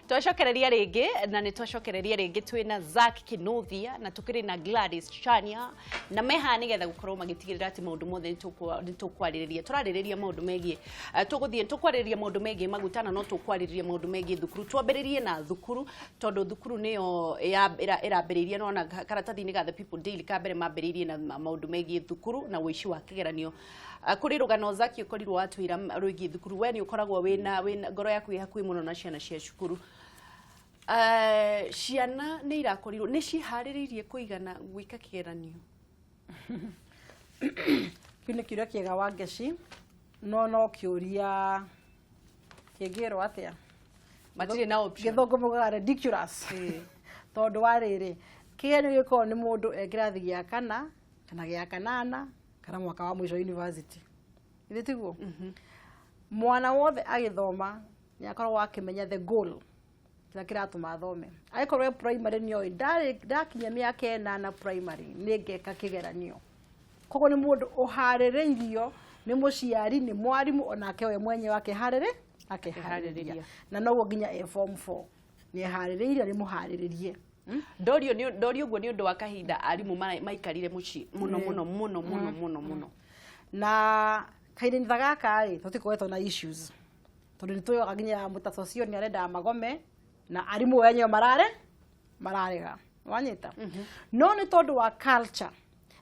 Twacokereria rĩngĩ na nĩ twacokereria rĩngĩ twĩna Zack Kinuthia na tũkĩrĩ na Gladys Chania na meha nĩgetha gũkorwo magĩtigĩrĩra atĩ maũndũ mothe nĩ tũkwarĩrĩria. Tũrarĩrĩria maũndũ megiĩ tũgũthiĩ tũkwarĩrĩria maũndũ megiĩ maguta na no tũkwarĩrĩria maũndũ megiĩ thukuru. Twambĩrĩrie na thukuru tondũ thukuru nĩyo ĩrambĩrĩirie nona karatathi-inĩ ga The People Daily ka mbere mambĩrĩirie na maũndũ megiĩ thukuru na ũici wa kĩgeranio. Kũrĩ rũgano Zaki ũkorirwo watwĩra rwĩgiĩ thukuru. We nĩ ũkoragwo wĩna ngoro yaku ĩ hakuhĩ mũno na ciana cia cukuru. Ciana nĩ irakorirwo nĩ ciĩharĩrĩirie kũigana gwĩka kĩgeranio? Kĩu nĩ kĩũria kĩega, Wangeci, no kĩũria kĩngĩrwo atĩa? Matirĩ na option. Gĩthũngũ mugaga ridiculous. Tondũ wa rĩrĩ, kĩgeranio gĩkoragwo nĩ mũndũ e kĩrathi gĩa kana kana gĩa kanana kana mwaka wa mũico university, githĩ tiguo? Mwana wothe agĩthoma nĩ akoragwo akĩmenya the goal, kĩrĩa kĩratũma athome. Angĩkorwo e primary, nĩoĩ ndarĩ ndakinya mĩaka 8 primary nĩ ngeka kĩgeranio. Koguo nĩ mũndũ ũharĩrĩirio nĩ mũciari, nĩ mwarimũ, onake we mwenyewe akeharĩrĩria. Na noguo nginya e form 4 nĩ eharĩrĩirie, nĩ mũharĩrĩrie. Ndorio ũguo nĩ ũndũ wa kahinda arimũ maikarire mũciĩ mũno mũno mũno mũno mũno mũno. Na kahinda ta gaka rĩ, tũtikoretwo na issues tondũ nĩ tũyoga nginya mũtata ũcio nĩ arendaga magome na arimũ enyewe mararega, wanyita? No nĩ tondũ wa culture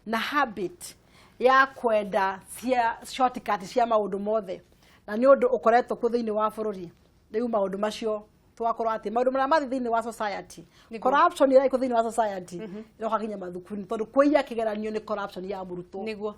na habit ya kwenda cia shortcut cia maũndũ mothe, na nĩ ũndũ ũkoretwo kuo thĩinĩ wa bũrũri. Rĩu maũndũ macio tũgakorwo atĩ maũndũ marĩa mathiĩ thĩinĩ wa society, corruption ĩrĩa ĩko thĩinĩ wa society ĩroka nginya mathukuru-inĩ, tondũ kũiya kĩgeranio nĩ corruption ya mũrutwo. Nĩguo.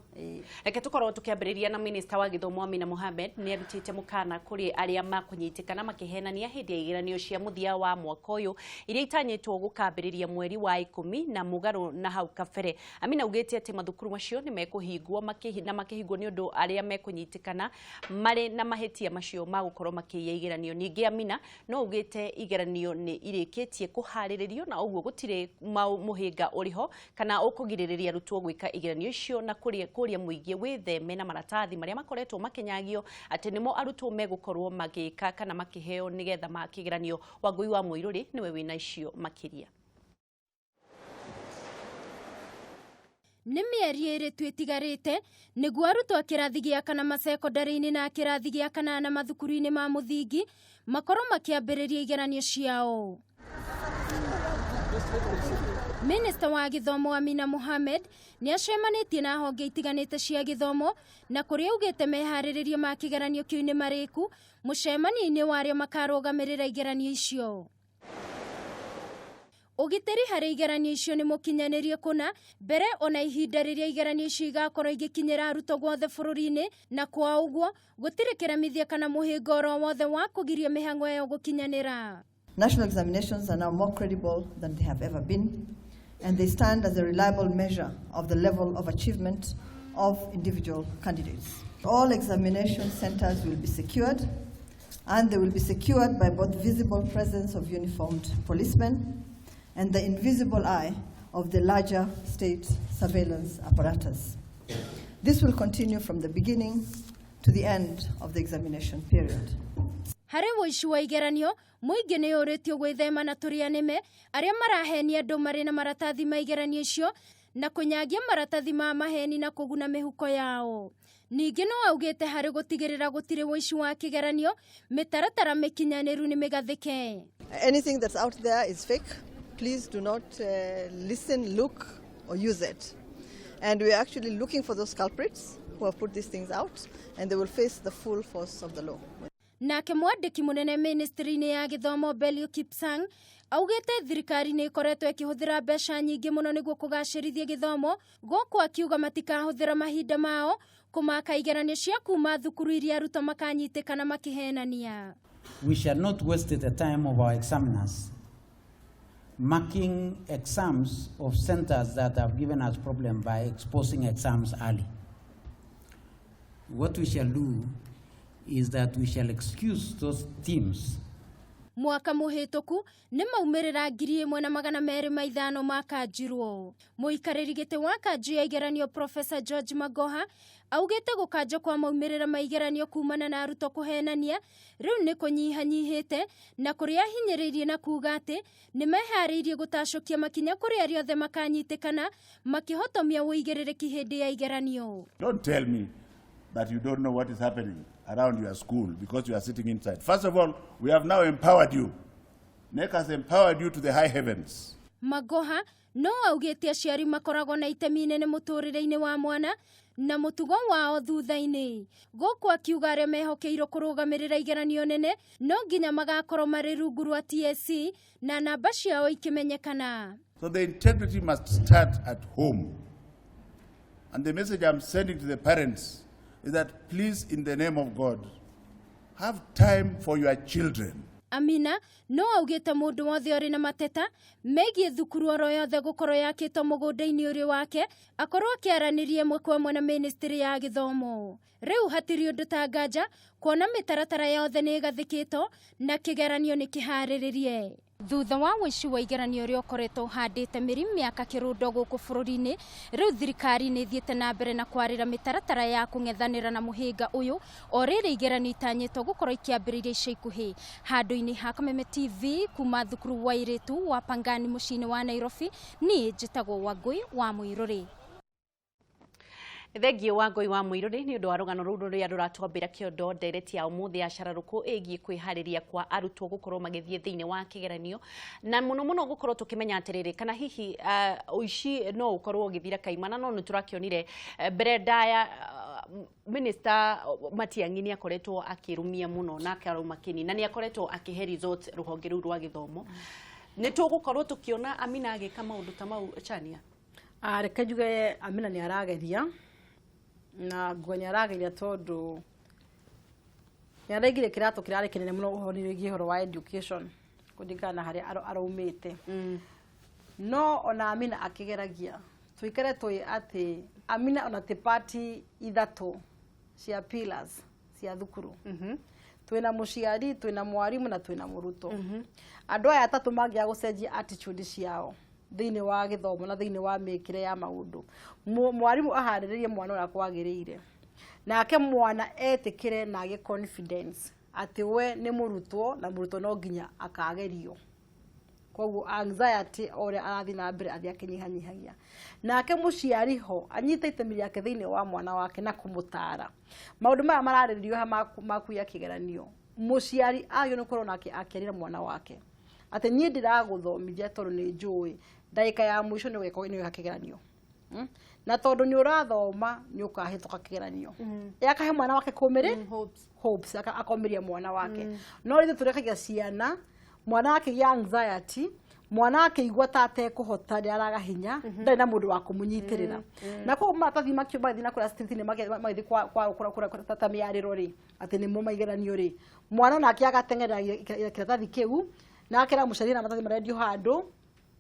Reke tũkorwo tũkĩambĩrĩria na Minister wa gĩthomo Amina Mohamed nĩ arutĩte mũkana kũrĩ arĩa makũnyitĩkana makĩhenania hĩndĩ ya igeranio cia mũthia wa mwaka ũyũ iria itanyĩtwo gũkambĩrĩria mweri wa 10 na mũgarũ na hau kabere. Amina augĩte atĩ mathukuru macio nĩ mekũhingwo na makĩhingwo nĩ ũndũ arĩa mekũnyitĩkana marĩ na mahĩtia macio ma gũkorwo makĩiya igeranio. Ningĩ Amina no augĩte igeranio nĩ irĩkĩtie kũharĩrĩrio na ũguo gũtirĩ mũhĩnga ũrĩho kana ũkũgirĩrĩria arutwo gwĩka igeranio icio, na kũria mũingĩ wĩtheme na maratathi marĩa makoretwo makĩnyagio atĩ nĩmo arutwo megũkorwo magĩka kana makĩheo nĩgetha makĩgeranio. Wangũi wa Mũirũrĩ nĩwe wĩna icio makĩria. Nĩ mĩeri 2 tu ĩtigarĩte nĩguo arutwo a kĩrathi gĩa kana macekondarĩ-inĩ na kĩrathi gĩa kanana mathukuru-inĩ ma mũthingi makorwo makĩambĩrĩria igeranio ciao. Minista wa gĩthomo Amina Mohamed nĩ acemanĩtie na honge itiganĩte cia gĩthomo na kũrĩa augĩte meharĩrĩria ma kĩgeranio kĩu nĩ marĩku mũcemanio-inĩ wa arĩa makarũgamĩrĩra igeranio icio. Ũgitĩri harĩ igeranio icio nĩ mũkinyanĩrie kũna mbere ona ihinda rĩrĩa igeranio icio igakorwo igĩkinyĩra arutwo guothe bũrũri-inĩ, na kwa ũguo gũtirĩ kĩremithia kana mũhĩnga oro wothe wa kũgiria mĩhang'o ĩyo gũkinyanĩra. National examinations are now more credible than they have ever been, and they stand as a reliable measure of the level of achievement of individual candidates. All examination centers will be secured, and they will be secured by both visible presence of uniformed policemen and the invisible eye of the larger state surveillance apparatus. This will continue from the beginning to the end of the examination period. Harĩ ũici wa igeranio, mũingĩ nĩ ũrĩtio gwĩthema na tũrĩa nĩme arĩa marahenia andũ marĩ na maratathi ma igeranio icio na kũnyagia maratathi ma maheni na kũguna mĩhuko yao. Ningĩ no augĩte harĩ gũtigĩrĩra gũtirĩ ũici wa kĩgeranio, mĩtaratara mĩkinyanĩru nĩ mĩgathĩke. Anything that's out there is fake. Please do not listen, look, or use it. And we are actually looking for those culprits who have put these things out, and they will face the full force of the law. Nake mwandĩki mũnene ministry-inĩ ya gĩthomo Belio Kipsang augĩte thirikari nĩ ĩkoretwo ĩkĩhũthĩra mbeca nyingĩ mũno nĩguo kũgacĩrithia gĩthomo, gũkũ akiuga matikahũthĩra mahinda mao kũmaka igeranio cia kuma thukuru iria arutwo makanyitĩkana makĩhenania. We shall not waste the time of our examiners marking exams of centers that have given us problem by exposing exams early. What we shall do is that we shall excuse those teams. Mwaka mũhĩtũku nĩ maumĩrĩra 1205 makanjirwo. Mũikarĩri gĩtĩ wa kanju ya igeranio Professor George Magoha augĩte gũkanjwo kwa maumĩrĩra ma igeranio kumana na arutwo kũhenania rĩu nĩ kũnyihanyihĩte na kũrĩa ahinyĩrĩirie na kuga atĩ nĩ meharĩirie gũtacũkia makinya kũrĩ arĩa othe makanyitĩkana makĩhotomia ũigĩrĩrĩki hĩndĩ ya igeranio. Don't tell me that you don't know what is happening around your school because you are sitting inside. First of all, we have now empowered you. KNEC has empowered you to the high heavens. Magoha no augĩte aciari makoragwo na itemi inene mũtũrĩre-inĩ wa mwana na mũtugo wao thutha-inĩ. Gũkũ akiuga arĩa mehokeirwo kũrũgamĩrĩra igeranio nene no nginya magakorwo marĩ rungu rwa TSC na namba ciao ikimenyekana. So the integrity must start at home. And the message I'm sending to the parents is that please, in the name of God, have time for your children. Amina no augĩte mũndũ wothe ũrĩ na mateta megiĩ thukuru oro yothe gũkorwo yakĩtwo mũgũnda-inĩ ũrĩ wake akorwo akĩaranĩria ĩmwe kwa ĩmwe na ministry ya gĩthomo. Rĩu hatirĩ ũndũ ta nganja kuona mĩtaratara yothe nĩ ĩgathĩkĩtwo na kĩgeranio nĩ kĩharĩrĩrie. Thutha wa ũici wa igeranio ũrĩa ũkoretwo ũhandĩte mĩri mĩaka kĩrũndo gũkũ bũrũri-inĩ, rĩu thirikari nĩ ĩthiĩte na mbere na kwarĩra mĩtaratara ya kũng'ethanĩra na mũhĩnga ũyũ o rĩrĩ igeranio itanyĩtwo gũkorwo ikĩambĩrĩria ica ikuhĩ. Handũ-inĩ ha Kameme TV kuma thukuru wa airĩtu wa Pangani mũciĩ-inĩ wa Nairobi, niĩ njĩtagwo Wangũi wa Mũirũrĩ. Thengio wa Ngoi wa Mũirũrĩ nĩ ũndũ wa rũgano rũu rũrĩa rũratwambĩra kĩondo ndereti ya ũmũthĩ ya cararũkũ ĩgiĩ kwĩharĩria kwa arutwo gũkorwo magĩthiĩ thĩinĩ wa kĩgeranio na mũno mũno gũkorwo tũkĩmenya atĩrĩrĩ kana hihi ũici no ũkorwo ũgĩthira kaimana no nĩ tũrakĩonire mbere ndaya Minister Matiang'i nĩ akoretwo akĩrumia mũno na akarũma kĩni na nĩ akoretwo akĩhe results rũhonge rũu rwa gĩthomo. Nĩ tũgũkorwo tũkĩona Amina agĩka maũndũ ta mau Chania? Reke njuge Amina nĩ arageria na nguo nĩ arageria tondũ nĩ araigire kĩratũ kĩrarĩ kĩnene mũno ũhoro-inĩ wĩgiĩ ũhoro wa education kũringana na harĩa araumĩte. No ona Amina akĩgeragia tũikare tũĩ atĩ Amina ona ti party ithatũ cia pillars cia thukuru. Twĩna mũciari, twĩna mwarimũ na twĩna mũrutwo. Andũ aya atatũ mangĩaga gũcenjia attitude ciao thĩinĩ wa gĩthomo na thĩinĩ wa mĩkĩre ya maũndũ, mwarimũ aharĩrĩrie mwana ũrĩa kwagĩrĩire, nake mwana etĩkĩre na agĩe confidence atĩ we nĩ mũrutwo na mũrutwo no nginya akagerio. Koguo anxiety o ũrĩa arathiĩ na mbere athiĩ akĩnyihanyihagia. Nake mũciari ho anyite itemi rĩake thĩinĩ wa mwana wake na kũmũtara. Maũndũ maya mararĩrĩrio haha ma kuiya kĩgeranio, mũciari agĩrĩirwo nĩ gũkorwo nake akĩarĩra mwana wake atĩ niĩ ndĩragũthomithia tondũ nĩ njũĩ ndagĩka ya mũico nĩ ũgeka nĩ ũgeka kĩgeranio. Na tondũ nĩ ũrathoma nĩ ũkahĩtũka kĩgeranio. Akahe mwana wake kũmĩrĩ hopes, akomĩria mwana wake. No ithuĩ tũrekagia ciana mwana akĩgĩa anxiety, mwana akĩigua ta atekũhota nĩ araga hinya, ndarĩ na mũndũ wa kũmũnyitĩrĩra. Na koguo maratathi makio magĩthiĩ na kũrĩa street-inĩ magĩthiĩ kwa ta mĩarĩro rĩ, atĩ nĩmo maigeranio rĩ, mwana nake agateng'erera kĩratathi kĩu na akera mũciari na maratathi marendio handũ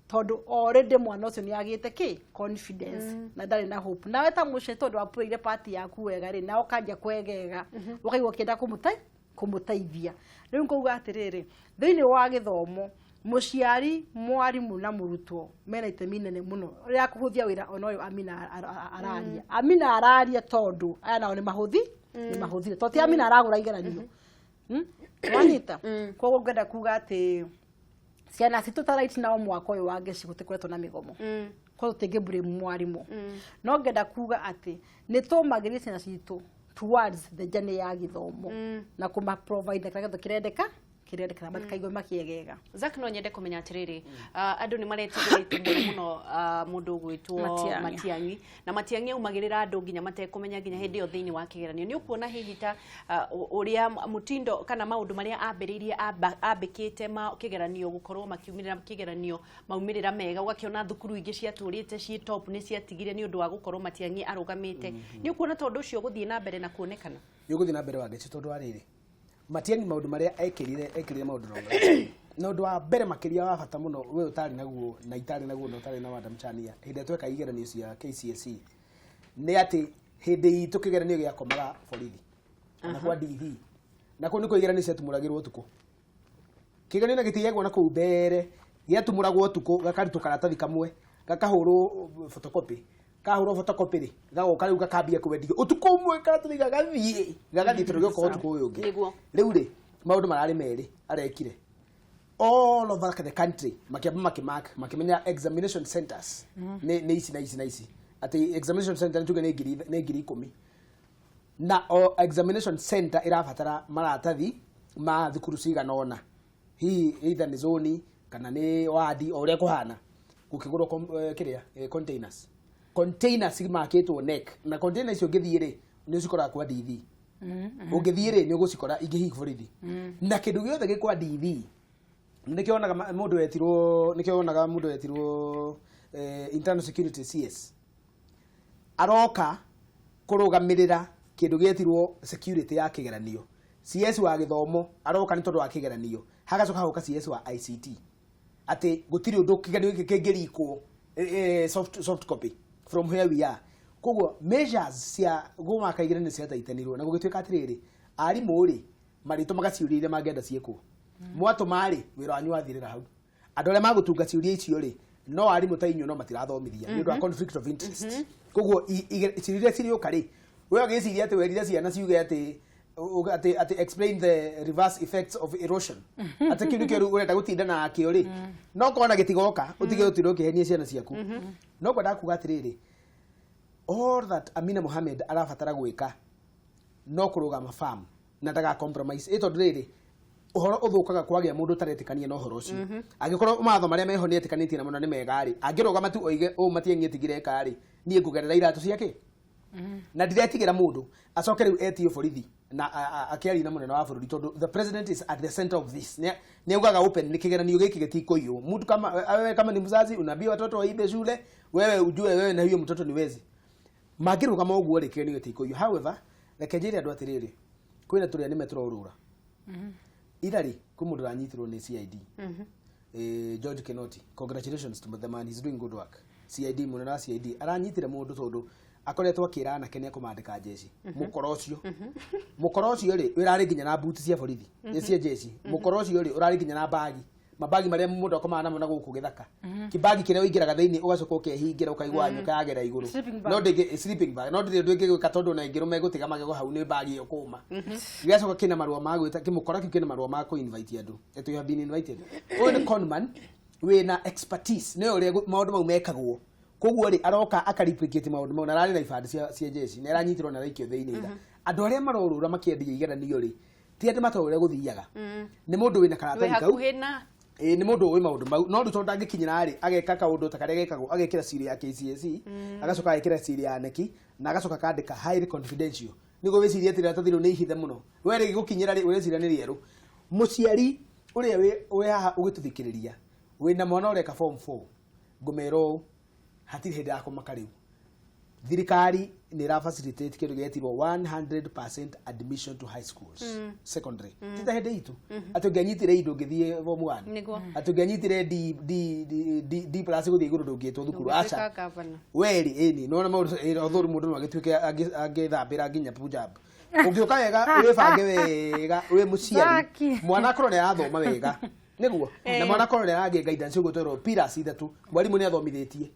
tondũ already mwana ũcio nĩ agĩte kĩ confidence na ndarĩ na hope. Nawe ta mũciari tondũ wapũrĩire part yaku wega rĩ, nawe ũkanjia kwegega, ũkaigua ũkĩenda kũmũteithia. Rĩu ngauga atĩrĩrĩ, thĩinĩ wa gĩthomo mũciari, mwarimũ na mũrutwo mena itemi inene mũno rĩa kũhũthia wĩra ona ũyũ Amina araria. Amina araria tondũ aya nao nĩ mahũthi, nĩ mahũthire tondũ ti Amina aragũra igeranio. Wanyita? Koguo ngwenda kuga atĩ ciana citũ ta right now mwaka ũyũ wa ngeci gũtikoretwo na mĩgomo. Koguo tũtingĩ blame mwarimũ. No ngenda kuga atĩ nĩ tũmagĩrie ciana citũ towards the journey ya gĩthomo na kũma provide kĩrĩa gĩothe kĩrendeka kĩrendekana matikaigwe makĩegega. Zack, no nyende kũmenya atĩrĩrĩ, andũ nĩ maretigĩrĩte mũno mũno mũndũ ũgwĩtwo Matiang'i. Matiang'i, na Matiang'i aumagĩrĩra andũ nginya matekũmenya nginya hĩndĩ ĩyo thĩinĩ wa kĩgeranio. Nĩ ũkuona hihi ta ũrĩa mũtindo kana maũndũ marĩa ambĩrĩirie ambĩkĩte ma kĩgeranio gũkorwo makiumĩrĩra kĩgeranio maumĩrĩra mega, ũgakĩona thukuru ingĩ ciatũrĩte ciĩ top nĩ ciatigire nĩ ũndũ wa gũkorwo Matiang'i arũgamĩte. Nĩ ũkuona tondũ ũcio ũgũthiĩ na mbere na kuonekana? Nĩ ũgũthiĩ na mbere wa Ngeci tondũ wa rĩrĩ, Matiang'i maũndũ marĩa ekĩrire maũndũ na na ũndũ wa mbere makĩria wa bata mũno we ũtarĩ naguo na itarĩ naguo na ũtarĩ na Madam Chania hĩndĩ ĩrĩa tweka igeranio cia KCSE nĩ atĩ hĩndĩ itũ kĩgeranio gĩakomaga borithi ona kwa DV na kũu nĩkuo igeranio ciatumũragĩrwo ũtukũ. Kĩgeranio na gĩtigagwo na kũu mbere, gĩatumũragwo ũtukũ, gakarutwo karatathi kamwe, gakahũrwo photocopy. Kahũrwo photocopy rĩ, gagoka rĩu gakambia kwendio ũtukũ ũmwe, karatathi gagathiĩ gagathiĩ, tondũ gĩoka ũtukũ ũyũ ũngĩ. Rĩu rĩ, maũndũ mararĩ merĩ arekire all over the country. Makĩamba makĩmark, makĩmenya examination centers nĩ ici na ici na ici, atĩ examination center nĩ tuge nĩ 10,000, na o examination center ĩrabatara maratathi ma thukuru cigana ũna, hihi either nĩ zoni kana nĩ wadi, o ũrĩa kũhana. Gũkĩgũrwo kĩrĩa containers makĩtwo NEC, na container icio ũngĩthiĩ rĩ, nĩ ũcikoraga kwa DV. Ũngĩthiĩ rĩ, nĩ ũgũcikora ingĩ hihi borithi na kĩndũ gĩothe gĩ kwa DV. Nĩkĩo wonaga mũndũ wetirwo, nĩkĩo wonaga mũndũ wetirwo internal security CS aroka kũrũgamĩrĩra kĩndũ gĩetirwo security ya kĩgeranio. CS wa gĩthomo aroka nĩ tondũ wa kĩgeranio. Hagacoka hagoka CS wa ICT, atĩ gũtirĩ ũndũ kĩgeranio gĩkĩ kĩngĩrikwo soft copy from where we are. Koguo measures cia gũmaka igeranio ciataitanirwo, na gũgĩtuĩka atĩrĩrĩ, arimũ rĩ, marĩtũmaga ciũria iria mangĩenda ciĩkwo. Mwatũma rĩ, wĩra wanyu wathirĩra hau. Andũ arĩa magũtunga ciũria icio rĩ, no arimũ ta inyuĩ, no matirathomithia nĩ ũndũ wa conflict of interest. Koguo ciũria iria cirĩũka rĩ, we ũgĩciria atĩ werire ciana ciuge atĩ atĩ "Explain the reverse effects of erosion", atĩ kĩu nĩkĩo rĩu ũrenda gũtinda nakĩo rĩ, no kona gĩtigoka ũtige ũtinde ũkĩhenia ciana ciaku. No kwendaga kuga atĩrĩrĩ, all that Amina Mohamed arabatara gwĩka no kũrũgama firm na ndaga compromise, ĩ tondũ rĩrĩ, ũhoro ũthũkaga kwagĩa mũndũ ũtaretĩkania na ũhoro ũcio. Angĩkorwo mawatho marĩa meho nĩ etĩkanĩtie namo na nĩ mega rĩ, angĩrũgama tu oige ũũ, Matiang'i etigire eka rĩ, niĩ ngũgerera iratũ ciake na ndiretigĩra mũndũ. Acoke rĩu etio borithi na akĩaria na mũnene wa bũrũri, tondũ the president is at the center of this. Nĩ augaga open nĩ kĩgeranio gĩkĩ gĩtikũiywo. Mtu kama wewe, kama ni mzazi unaambia watoto waibe shule, wewe ujue wewe na huyo mtoto ni wezi. Mangĩrũgama ũguo rĩ, kĩgeranio gĩtikũiywo. However, reke njĩre andũ atĩrĩrĩ, kwĩna tũrĩa nĩme tũrorũra ira rĩ, kwĩ mũndũ ũranyitirwo nĩ CID, George Kinoti. Congratulations to the man, he's doing good work. CID, mũnene wa CID aranyitire mũndũ tondũ akoretwo akĩra anake nĩ ekũmandĩka jeshi. Mũkora ũcio, mũkora ũcio rĩ, ũrarĩ nginya na buti cia borithi, cia jeshi. Mũkora ũcio rĩ, ũrarĩ nginya na bagi, mabagi marĩa mũndũ akomaga namo na gũkũ gĩthaka, kĩbagi kĩrĩa ũingĩraga thĩinĩ ũgacoka ũkehingĩra, ũkaigua nyoka yagera igũrũ. Sleeping bag. No ndĩngĩ sleeping bag, no ndĩrĩ ũndũ ĩngĩgwĩka, tondũ ona ĩngĩrũma ĩgũtiga magego hau nĩ bagi ĩyo kũma. Gĩgacoka kĩna marũa ma gwĩta kĩmũkora kĩu, kĩna marũa ma kũ invite andũ ĩtũ, "You have been invited." Ũyũ nĩ conman wĩna expertise, nĩ ũrĩa maũndũ mau mekagwo. Koguo rĩ, aroka akareplicate maũndũ mau, na ararĩ na ibandĩ cia jeshi, na aranyitirwo na araikio thĩinĩ ira. Andũ arĩa marorũra makĩendia igeranio rĩ, ti andũ matoĩ ũrĩa gũthiaga, nĩ mũndũ wĩna wĩ karatathi kau. Hakuhĩ na Ĩĩ, nĩ mũndũ ũĩ maũndũ mau, no rĩu tondũ ndangĩkinyĩra rĩ, ageka kaũndũ ta karĩa gekagwo, agekĩra ciri ya KCSE, agacoka agekĩra ciri ya KNEC, na agacoka akandĩka "highly confidential", nĩguo wĩcirie atĩ iratathi rĩu nĩ ihithe mũno. We rĩgĩgũkinyĩra rĩ, ũreciria nĩ rĩerũ. Mũciari ũrĩa wĩ haha ũgĩtũthikĩrĩria, wĩna mwana ũreka form 4, ngũmera ũũ, hatirĩ hĩndĩ ya kũmaka. Rĩu thirikari nĩ ĩra facilitate kĩndũ gĩetirwo 100% admission to high schools, secondary. Ti ta hĩndĩ itũ atĩ ũngĩanyitire indo ũngĩthiĩ form 1, atĩ ũngĩanyitire D D D D D plus gũthiĩ igũrũ ndũngĩtwo thukuru. Aca. Ndũngĩtuĩka governor. Weri ĩni nona maũndũ, although mũndũ no agĩtuĩke angĩthambĩra nginya Punjab ũngĩũka wega, wĩbange wega wĩ mũciari. Zaki. Mwana akorwo nĩ arathoma wega nĩguo, na mwana akorwo nĩ aragĩa guidance, ũguo twerwo pillars ithatũ, mwarimũ nĩ athomithĩtie,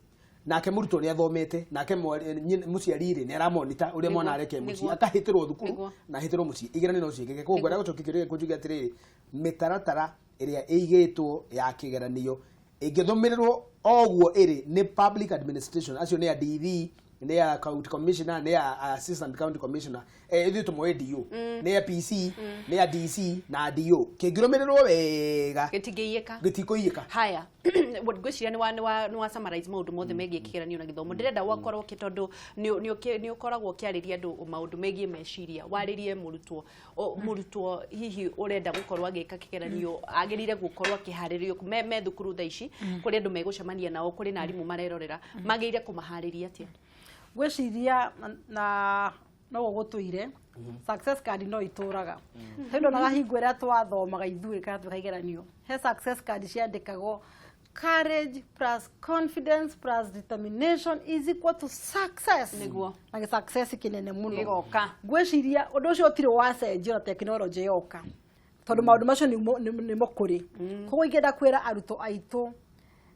nake mũrutwo nĩ athomete, nake mũciari rĩ, nĩ aramonita ũrĩa mwana areke mũciĩ, akahĩtĩrwo thukuru na ahĩtĩrwo mũciĩ, igeranio no ciĩkĩke. Koguo ngwenda gũcokia kĩũria gĩkũ, njuge atĩrĩrĩ, mĩtaratara ĩrĩa ĩigĩtwo ya kĩgeranio ĩngĩthũmĩrĩrwo o ũguo ĩrĩ nĩ public administration, acio nĩ a DV, nĩ a county commissioner, nĩ a assistant county commissioner, ithuĩ tũmoĩ DO, nĩ a PC, nĩ a DC na DO, kĩngĩrũmĩrĩrwo wega, gĩtingĩiyĩka. Gĩtikũiyĩka. Haya, ngwĩciria nĩ wa summarize maũndũ mothe megiĩ kĩgeranio na gĩthomo. Ndĩrenda gwakorwo kĩ tondũ nĩ ũkoragwo ũkĩarĩria andũ maũndũ megiĩ meciria, warĩrie mũrutwo. Mũrutwo hihi ũrenda gũkorwo agĩka kĩgeranio agĩrĩire gũkorwo akĩharĩrio me thukuru thaa ici, kũrĩ andũ megũcemania nao, kũrĩ na arimũ marerorera, magĩrĩire kũmaharĩria atĩa? Ngwĩciria na no gũgũtũire success card no itũraga tondũ ndonaga hingo ĩrĩa twathomaga ithuĩ kana twĩka igeranio, he success card ciandĩkagwo "Courage plus confidence plus determination is equal to success." Na gĩ success kĩnene mũno. Gĩgoka. Ngwĩciria ũndũ ũcio ũtirĩ wacenjio na tekinoronjĩ yoka. Tondũ maũndũ macio nĩmo kũrĩ. Koguo ingĩenda kwĩra arutwo aitũ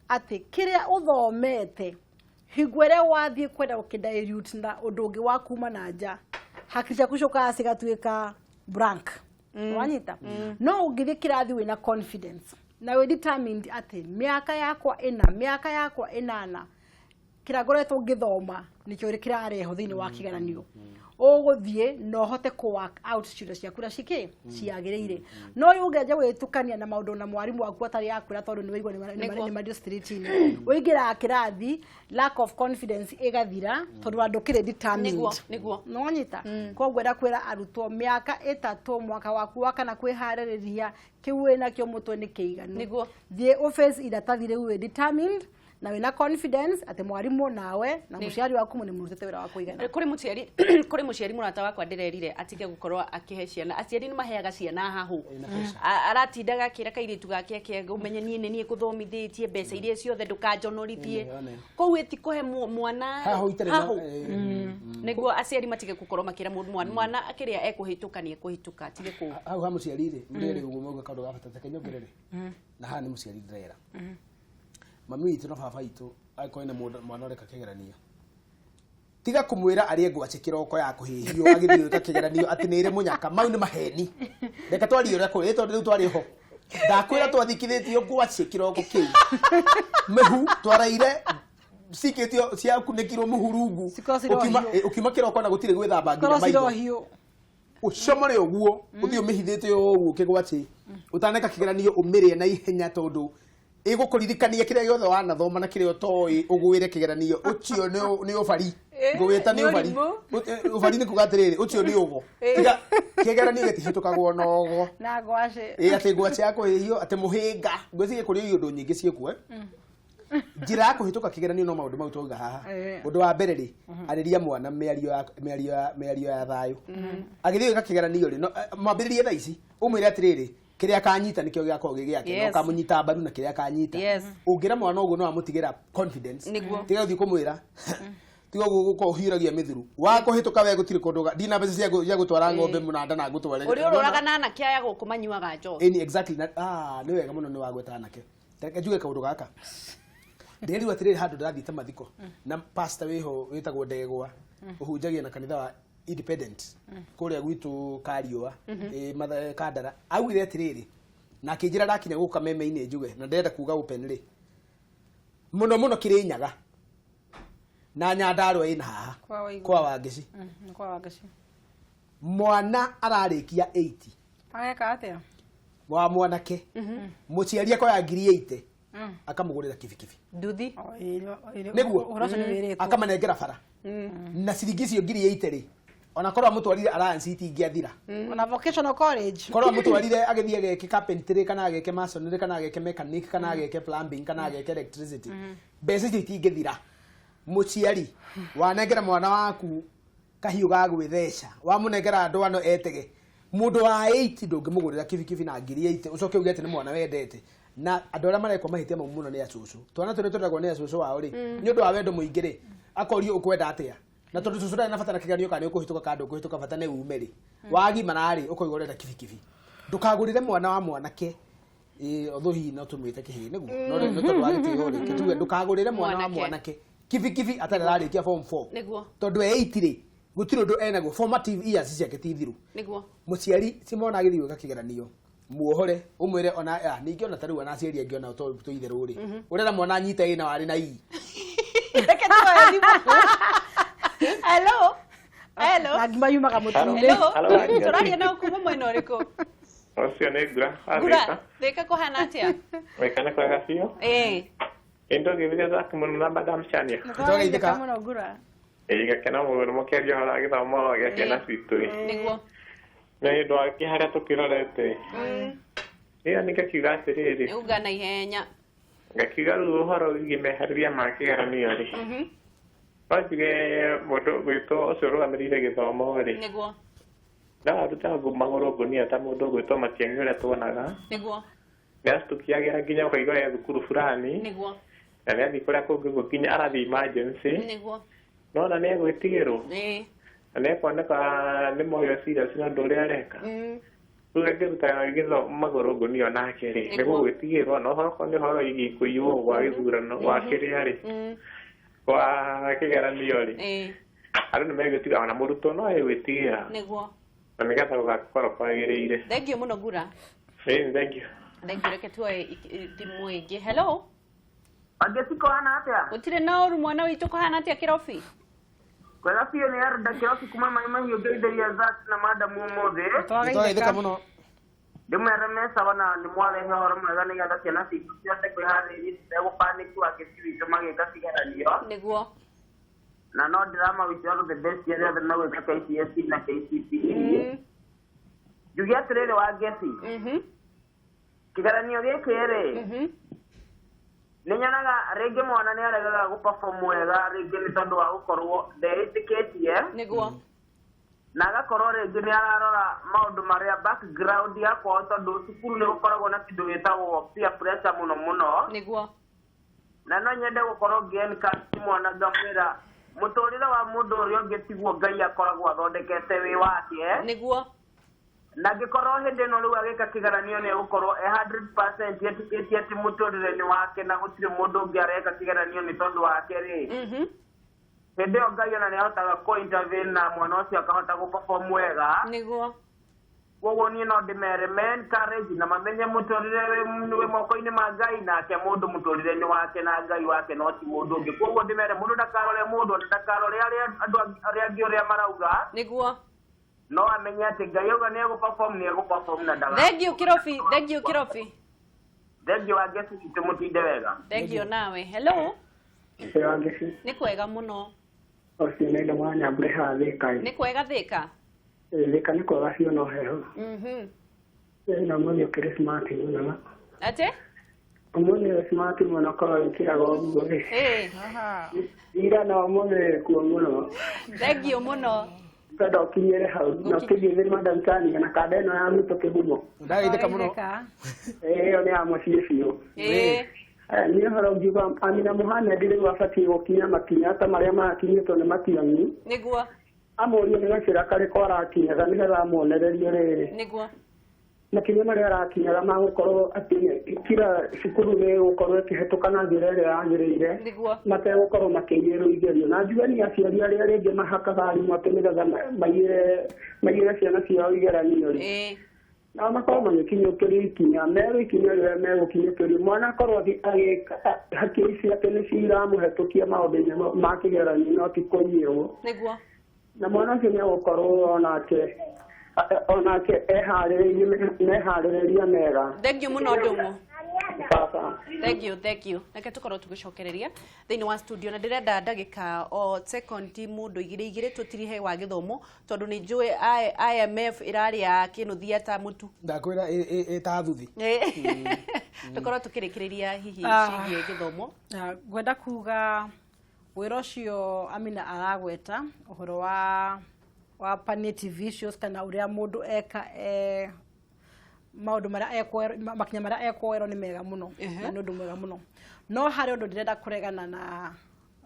atĩ kĩrĩa ũthomete hingo ĩrĩa wathiĩ kwenda gũkĩdilute na ũndũ ũngĩ wa kuma na nja, hakiri ciaku ciũkaga cigatuĩka blank. Wanyita? No ũngĩthiĩ kĩrathi wĩna confidence na wĩ determined atĩ mĩaka yakwa ĩna, mĩaka yakwa ĩnana, kĩrĩa ngoretwo ngĩthoma nĩkĩo kĩrarehwo thĩinĩ wa kĩgeranio, ũgũthiĩ na ũhote kũ work out ciũria ciaku ũrĩa cikĩ ciagĩrĩire. No rĩu ũngĩanjia gwĩtukania na maũndũ na mwarimũ waku atarĩ akwĩra, tondũ nĩ waigua Nĩguo. nĩ mario street-inĩ, ũingĩraga kĩrathi, lack of confidence ĩgathira tondũ wa ndũkĩrĩ determined. Nĩguo, nĩguo. Nĩwanyita? Koguo enda kwĩra arutwo mĩaka 3, mwaka waku wa kana kwĩharĩrĩria, kĩu wĩnakĩo mũtwe nĩ kĩiganu. Nĩguo. Thiĩ ũface iratathi rĩu wĩ determined na wĩna confidence atĩ mwarimũ nawe na mũciari waku nĩ mũrutĩte wĩra wa kũigana. Kũrĩ mũciari mũrata wakwa ndĩrerire atige gũkorwo akĩhe ciana, aciari nĩ maheaga ciana hahũ. Aratindaga akĩra kairĩtu gake ake, ũmenye niĩ nĩ niĩ ngũthomithĩtie, mbeca iria ciothe ndũkanjonorithie. One. Koguo ĩtikũhe mwana Hahũ itarĩ na- hahũ. Nĩguo aciari matige gũkorwo makĩra mũndũ mwana kĩrĩa ekũhĩtũka nĩ ekũhĩtũka, atige kũ Hau ha mũciari rĩ, mũrĩre ũguo mauga kaũndũ ga bata, reke nyongerere na haha nĩ mũciari ndĩrera mami witũ na baba witũ, angĩkorwo ena mwana ũreka kĩgeranio, tiga kũmwĩra arĩe ngwacĩ kĩroko ya kũhĩhio agĩthiĩ gwĩka kĩgeranio atĩ nĩ ĩrĩ mũnyaka. Mau nĩ maheni. Reke twarie ũrĩa kũrĩ, tondũ rĩu twarĩ ho, ndakwĩra twathikithĩtio ngwacĩ kĩroko kĩu, mĩhu twaraire cikĩtio ciakunĩkirwo mũhurungu. Cikorwo cirĩ o hiũ. Ũkiuma kĩroko na gũtirĩ gwĩthamba nginya Korwo cirĩ maitho. o hiũ. Ũcomore ũguo, ũthiĩ ũmĩhithĩte ũguo kĩgwatĩ ũtaneka kĩgeranio, ũmĩrĩe na ihenya tondũ ĩgũkũririkania kĩrĩa gĩothe wanathoma na kĩrĩa ũtoĩ ũgwĩre kĩgeranio. Ũcio nĩ ũbari ngũwĩta nĩ Nĩ ũbari. ũrimũ. Ũbari nĩ kuga atĩrĩrĩ, ũcio nĩ ũgo. Tiga kĩgeranio gĩtihĩtũkagwo na ũgo. Na ngwacĩ. Ĩ atĩ ngwacĩ ya kũhĩhio, atĩ mũhĩnga, ngwĩciria kũrĩ ũndũ nyingĩ ciĩkuo, eh? Njĩra ya kũhĩtũka kĩgeranio no maũndũ mau twauga haha. Ũndũ wa mbere rĩ, arĩria mwana mĩario ya thayũ agĩthiĩ gwĩka kĩgeranio rĩ, no, mwambĩrĩrie thaa ici, ũmwĩre atĩrĩrĩ, kĩrĩa akanyita nĩkĩo gĩgakorwo gĩ gĩake na ũkamũnyita mbaru na kĩrĩa akanyita. Ũngĩra mwana ũguo no amũtigĩra confidence. Tiga gũthiĩ kũmwĩra, tiga ũguo gũkorwo ũhiũragia mĩthuru wa kũhĩtũka we gũtirĩ kũndũ ndina mbeca cia gũtwara ng'ombe mũnanda na ngũtware. Ũrĩa ũrũraga na anake aya gũkũ manyuaga njohi. Ĩni, exactly. Na nĩ wega mũno nĩ wagweta anake. Reke njuge kaũndũ gaka, ndĩrirwo atĩrĩrĩ, handũ ndĩrathiĩte mathiko na pastor wĩho wĩtagwo Ndegwa, ũhunjagia na kanitha wa Independent kũrĩa gwitũ Kariũa, Kandara, augire atĩrĩrĩ na akĩnjĩra ndakinya gũka meme-inĩ njuge na ndĩrenda kuga openly mũno mũno Kĩrĩnyaga na Nyandarũa ĩna haha. Kwa Waigũ. Kwa Wangeci. Kwa Wangeci. Mwana ararĩkia 80. Ageka atĩa? Wa mwanake, mũciari akoya 80,000 akamũgũrĩra kibikibi. Nduthi. Nĩguo. Ũhoro ũcio nĩ wĩrĩtwo. Akamanengera bara na ciringi icio 80,000 rĩ, ona korwo amũtwarire Alliance itingĩathira. Ona vocational college. Korwo amũtwarire agĩthiĩ ageke carpentry kana ageke masonry kana ageke mechanic kana ageke plumbing kana ageke electricity, mbeca icio itingĩthira. Mũciari wanengera mwana waku kahiũ ga gwĩtheca, wamũnengera ndwano etege, mũndũ wa 80 ndũngĩmũgũrĩra kibikibi na 80,000 ũcoke uge atĩ nĩ mwana wendete. Na andũ arĩa marekwo mahĩtia mau mũno nĩ acũcũ. Twana tũrĩa tũreragwo nĩ acũcũ wao rĩ, nĩ ũndũ wa wendo mũingĩ rĩ, akorio ũkwenda atĩa, na tondũ cũcũ ndarĩ na bata na kĩgeranio kana nĩ ũkũhĩtũka kana ndũkũhĩtũka, bata nĩ ume rĩ, wagimara rĩ, ũkoiga ũrenda kibikibi. Ndũkagũrĩre mwana wa mwanake, although hihi no tũmwĩte kĩhĩĩ nĩguo, no rĩ, nĩ tondũ wa gĩtĩo rĩ, kĩtuge ndũkagũrĩre mwana wa Mwanake. mwanake kibikibi atarĩ ararĩkia form 4. Tondũ e 8 rĩ, gũtirĩ ũndũ enaguo, formative years ciake ti thiru. Mũciari si mwana agĩthiĩ gwĩka kĩgeranio, muohore, ũmwĩre ona ningĩ ona ta rĩu ona aciari angĩ ona to itherũ rĩ, ũrera mwana anyite ĩ na warĩ na i. Reke tuoe thimũ. Hello, hello. Na ngima yumaga mũtu-inĩ. Hello. Hello, Wanjati. Tũraria na kuma mwena ũrĩkũ? Ũcio nĩ Ngura wa Ngura. Thika. Thika kũhana atĩa? Wĩkana kwega biũ. Ĩndũgĩthire thaki mũno na Madam Shania. Tũgeithĩka. Mũno Ngura. Ĩ gakena mũno mũkĩaria ũhoro wa gĩthomo gĩa ciana citũ ĩ. Nĩ ũndũ wa harĩa tũkĩrorete. Ĩyo nĩ ngakiuga atĩrĩrĩ. Uga na ihenya. Ngakiuga rĩu ũhoro wĩgiĩ meharĩria ma kĩgeranio rĩ. No njuge mũndũ ũgwĩtwo ũcio ũrũgamĩrĩire gĩthomo rĩ. No arute magũrũ ngũnia ta mũndũ ũgwĩtwo Matiang'i ũrĩa tuonaga. Nĩ acitukiagĩra nginya ũkaigua e thukuru fulani. Na nĩ athiĩ kũrĩa kũngĩ ũguo nginya arathiĩ emergency. Nona nĩ egwĩtigĩrwo. Na nĩ ekuoneka nĩ moyo serious na ũndũ ũrĩa areka. Rĩu angĩruta gĩthomo magũrũ ngũnia nake rĩ, nĩ gũgwĩtigĩrwo na ũhoro okorwo nĩ ũhoro wĩgiĩ kũiywo gwa gĩthurano gwa kĩrĩa rĩ, gwa kĩgeranio rĩ, andũ nĩ megwĩtigĩra, ona mũrutwo no egwĩtigĩra. Nĩguo. Na nĩgetha gũgakorwo kwagĩrĩire. Thank you mũno Ngura. Ĩĩ, thank you. Thank you. Reke tuoe thimũ ĩngĩ. Hello. Wangeci kũhana atĩa? Gũtirĩ na ũru mwana witũ, kũhana atĩa Kĩrobi? Kwega biũ, nĩ Arda Kĩrobi kuma Mai Mahiũ, ngeithĩria Zack na madamu ũmũthĩ. Twageithĩka mũno. Ndĩmwĩre me sawa na nĩ mwarehe ũhoro mwega nĩgetha ciana citũ ciothe kwĩharĩria citegũpanĩki Wangeci witũ magĩka cigeranio. Nĩguo. Na no ndĩrama wish all the best arĩa othe megwĩka KCSE na KCPE. Njuge atĩrĩrĩ Wangeci, kĩgeranio gĩkĩ rĩ, nĩ nyonaga rĩngĩ mwana nĩ aregaga gũ-perform wega, rĩngĩ nĩ tondũ wa gũkorwo ndeĩtĩkĩtie. Nĩguo. Na agakorwo rĩngĩ nĩ ararora maũndũ marĩa background ya kwao, tondũ cukuru nĩ gũkoragwo na kĩndũ gĩtagwo peer pressure mũno mũno. Nĩguo. Na no nyende gũkorwo ngĩ-encourage mwana, ngamwĩra mũtũrĩre wa mũndũ ũrĩa ũngĩ tiguo Ngai akoragwo athondekete wĩ wake. Nĩguo. Na angĩkorwo hĩndĩ ĩno rĩu agĩka kĩgeranio nĩ egũkorwo e 100% etĩkĩtie atĩ mũtũrĩre nĩ wake na gũtirĩ mũndũ ũngĩ areka kĩgeranio nĩ tondũ wake rĩ, hĩndĩ ĩyo Ngai ona nĩ ahotaga kũ intervene na mwana ũcio akahota gũ perform wega. Nĩguo. Koguo niĩ no ndĩmere me encourage na mamenye mũtũrĩre wĩ moko-inĩ ma Ngai, nake mũndũ mũtũrĩre nĩ wake na Ngai wake, no ti mũndũ ũngĩ. Koguo ndĩmere mũndũ ndakarore mũndũ, ona ndakarore arĩa andũ arĩa angĩ ũrĩa marauga. Nĩguo. No amenye atĩ Ngai auga nĩ egũ perform, nĩ egũ perform na ndaga. Thank you Kĩrobi, thank you Kĩrobi. Thank you Wangeci witũ, mũtinde wega. Thank you nawe. Hello. Wangeci. Nĩ kwega mũno. Ũcio nĩ ndo wa Nyambure haha Thĩka. Nĩ kwega Thĩka? Thĩka nĩ kwega biũ, no heho. Na ũmũthĩ ũkĩrĩ smart mũno. Atĩ? Ũmũthĩ wĩ smart mũno, korwo wĩkĩraga ũguo rĩ. Ira na ũmũthĩ wĩ kuo mũno. Thank you mũno. Kwenda ũkinyĩre hau na ũkĩthiĩ thĩ Madam Tania na kanda ĩno ya gwitũ kĩhumo. Ndageithĩka mũno. Ĩyo nĩ ya mũciĩ biũ. Niĩ ũhoro ngiuga Amina Mohamed rĩu abatiĩ gũkinya makinya ta marĩa marakinyĩtwo nĩ Matiang'i. Nĩguo. Amũrie nĩ gacĩra karĩkũ arakinyaga nĩgetha amuonererie rĩrĩ. Nĩguo. Makinya marĩa arakinyaga magũkorwo atĩ kila cukuru nĩ ĩgũkorwo ĩkĩhetũka na njĩra ĩrĩa yagĩrĩire. Nĩguo. Mategũkorwo makĩiyĩrwo igerio. Na njuge nĩ aciari arĩa rĩngĩ mahakaga arimũ atĩ nĩgetha maiyĩre ciana ciao igeranio rĩ. Nao makorwo magĩkinyũkĩrio ikinya, merwo ikinya rĩrĩa megũkinyũkĩrio, mwana akorwo agĩka hakiri ciake nĩ ciramũhetũkia maũndũ-inĩ ma kĩgeranio, no ti kũiyĩrwo. Nĩguo. Na mwana ũcio nĩ egũkorwo onake eharĩrĩirie meharĩrĩria mega. Thank you mũno Ndung'u. Baba. Thank you, thank you. Reke tukorwo tũgĩcokereria thĩinĩ wa studio, na ndĩrenda ndagĩka o sekondi mũndũ igĩrĩ igĩrĩ tũtirihe wa gĩthomo, tondũ nĩ njũĩ IMF ĩrarĩa kĩnũthia ta mũtu. Ndakwĩra ĩta thuthi. Tũkorwo tũkĩrĩkĩrĩria hihi ciĩgiĩ gĩthomo. Ngwenda kuga wĩra ũcio Amina aragweta ũhoro wa palliative issues, kana ũrĩa mũndũ eka maũndũ marĩa makinya marĩa ekuoerwo nĩ mega mũno, na nĩ ũndũ mwega mũno. No harĩ ũndũ ndĩrenda kũregana na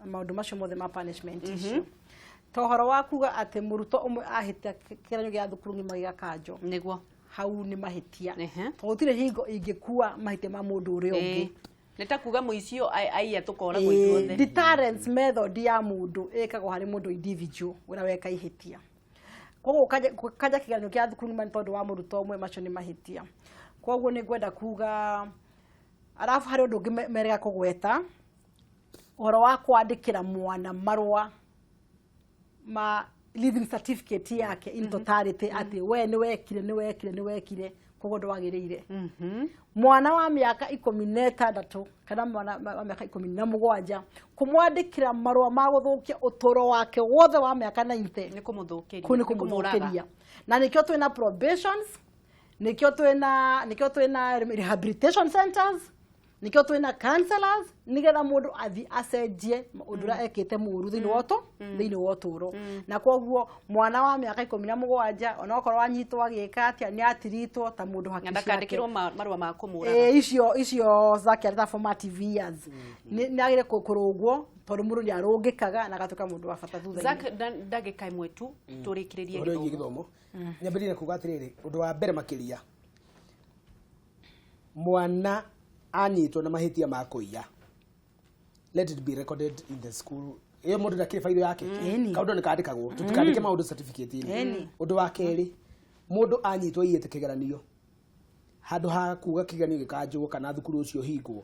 maũndũ macio mothe ma punishment icio. Ta ũhoro wa kuga atĩ mũrutwo ũmwe ahĩtia kĩgeranio gĩa thukuru ng'ima gĩgakanjwo. Nĩguo. Hau nĩ mahĩtia. Tondũ gũtirĩ hingo ingĩkua mahĩtia ma mũndũ ũrĩa ũngĩ. Nĩ ta kuga mũici ũyũ aiya tũkoragwo ithuothe. Deterrence method ya mũndũ ĩkagwo harĩ mũndũ individual ũrĩa weka ihĩtia. Koguo kanja kĩgeranio kĩa thukuru ng'ima nĩ tondũ wa mũrutwo ũmwe, macio nĩ mahĩtia. Koguo nĩ ngwenda kuga, arabu harĩ ũndũ ũngĩ merega kũgweta, ũhoro wa kwandĩkĩra mwana marũa ma leaving certificate yake in totality, atĩ we nĩ wekire, nĩ wekire, nĩ wekire, koguo ndwagĩrĩire. Mwana wa mĩaka 16 kana mwana wa mĩaka 17 kũmwandĩkĩra marũa ma gũthũkia ũtũro wake wothe wa mĩaka 90 nĩ kũmũthũkĩria. Kũu nĩ kũmũthũkĩria. Na nĩkĩo twĩna probations, nĩkĩo twĩna rehabilitation centers, Nikio twina counselors nigetha mundu athi acenjie undu uria ekite muru thiini wa utu thiini wa uturo. Na koguo mwana wa miaka 17 onokorwo wanyitwo agika atia ni atiritwo ta mundu haki ciake. Ndakandikirwo marua ma kumuraga. Icio zakiarĩ formative years ni agire kurungwo tondu mundu ni arungikaga na agatuika mundu wa bata thutha-inĩ. Zack, ndagika ĩmwe tu tũrĩkĩrĩrie gĩthomo. Nyambĩrĩrie na kuga atĩrĩrĩ, ũndũ wa mbere makĩria, mwana anyitwo na mahĩtia ma kũiya, let it be recorded in the school. Ĩyo mũndũ ndakĩrĩ bairo yake, kaũndũ nĩ kandĩkagwo, tũtikandĩke maũndũ certificate-inĩ. Ũndũ wa kerĩ, mũndũ anyitwo aiyĩte kĩgeranio, handũ ha kuga kĩgeranio gĩkanjwo kana thukuru ũcio ũhingwo,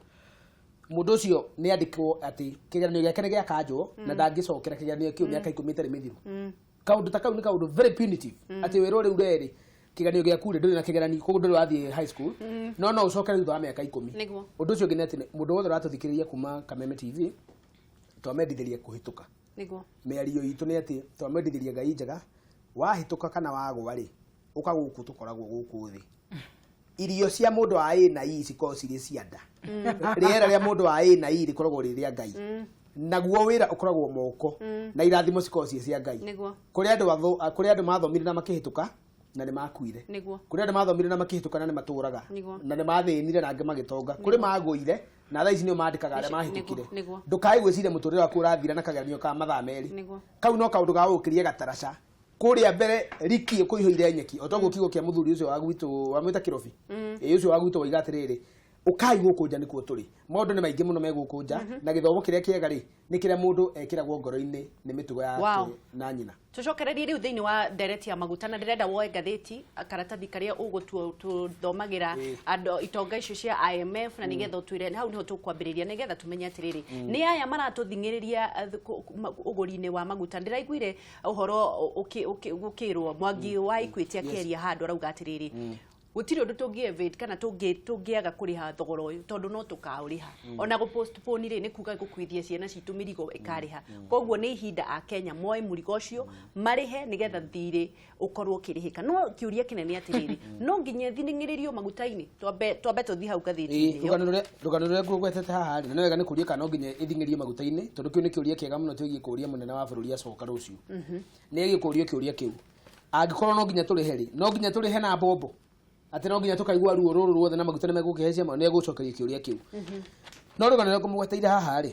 mũndũ ũcio nĩ andĩkwo atĩ kĩgeranio gĩake nĩ gĩakanjwo na ndangĩcokera kĩgeranio kĩu mĩaka 10 ĩtarĩ mĩthiru. Kaũndũ ta kau nĩ kaũndũ very punitive, atĩ wĩrwo rĩu rerĩ kĩgeranio gĩaku rĩ ndũrĩ na kĩgeranio, koguo ndũrĩ wathiĩ high school, no no ũcokere thutha wa mĩaka 10. Ũndũ ũcio ũngĩ nĩ atĩ mũndũ wothe ũratũthikĩrĩria kuma Kameme TV twamendithĩria kũhĩtũka. Mĩario itũ nĩ atĩ twamendithĩria Ngai njega, wahĩtũka kana wagwa rĩ, ũka gũkũ tũkoragwo gũkũ thĩ. Irio cia mũndũ wa A na E cikoragwo cirĩ cia nda. Rĩera rĩa mũndũ wa A na E rĩkoragwo rĩ rĩa Ngai. Naguo wĩra ũkoragwo moko na irathimo cikoragwo ciĩ cia Ngai. Kũrĩ andũ mathomire na makĩhĩtũka na nĩ makuire. Kũrĩ andũ mathomire na makĩhĩtũka na nĩ matũraga na nĩ mathĩnire na angĩ magĩtonga. Kũrĩ magũire na thaa ici nĩo mandĩkaga arĩa mahĩtũkire. Ndũkae gwĩciria mũtũrĩre waku ũrathira na kageranio ka mathaa merĩ. Kau no kaũndũ ga gũkĩria gataraca. Kũrĩa mbere riki kũihũire nyeki o toguo kiugo kĩa mũthuri ũcio wa gwitũ wamwĩta Kĩrobi, ĩ ũcio wa gwitũ waiga atĩrĩrĩ, ũkai gũkũ nja nĩkuo tũrĩ. Maũndũ nĩ maingĩ mũno me gũkũ nja, na gĩthomo kĩrĩa kĩega rĩ nĩ kĩrĩa mũndũ ekĩragwo ngoro-inĩ nĩ mĩtugo yake na nyina. Tũcokererie rĩu thĩinĩ wa ndereti ya maguta, na ndĩrenda woe ngathĩti karatathi karĩa ũgũtũthomagĩra andũ itonga icio cia IMF, na nĩgetha ũtwĩre hau nĩho tũkwambĩrĩria nĩgetha tũmenye atĩrĩrĩ nĩ aya maratũthing'ĩrĩria ũgũri-inĩ wa maguta. Ndĩraiguire ũhoro ũkĩrwo Mwangi wa Equity akĩaria handũ arauga atĩrĩrĩ gũtirĩ ũndũ tũngĩ evade kana tũngĩaga kũrĩha thogora ũyũ tondũ no tũkaũrĩha. Ona gũ postpone rĩ nĩ kuga gũkuithia ciana citũ mĩrigo ĩkarĩha. Koguo nĩ ihinda a Kenya moe mũrigo ũcio marĩhe nĩgetha thirĩ ũkorwo ũkĩrĩhĩka. No kĩũria kĩnene atĩrĩrĩ, no nginya thing'ĩrĩrio maguta-inĩ, twambe tũthiĩ hau ngathĩti-inĩ ĩyo. Rũgano rũrĩa ngũgwetete haha rĩ, na nĩ wega nĩ kũria kana no nginya ĩthing'ĩrĩrio maguta-inĩ, tondũ kĩu nĩ kĩũria kĩega mũno twĩgiĩ kũria mũnene wa bũrũri acoka rũciũ. Nĩ ĩgiĩ kũrio kĩũria kĩu. Angĩkorwo no nginya tũrĩhe rĩ, no nginya tũrĩhe na mbombo, atĩ no nginya tũkaigua ruo rũrũ ruothe na maguta nĩ megũkĩhaicia, nĩ egũcokeria kĩũria kĩu. No rũgano rũrĩa ngũmũgweteire haha rĩ,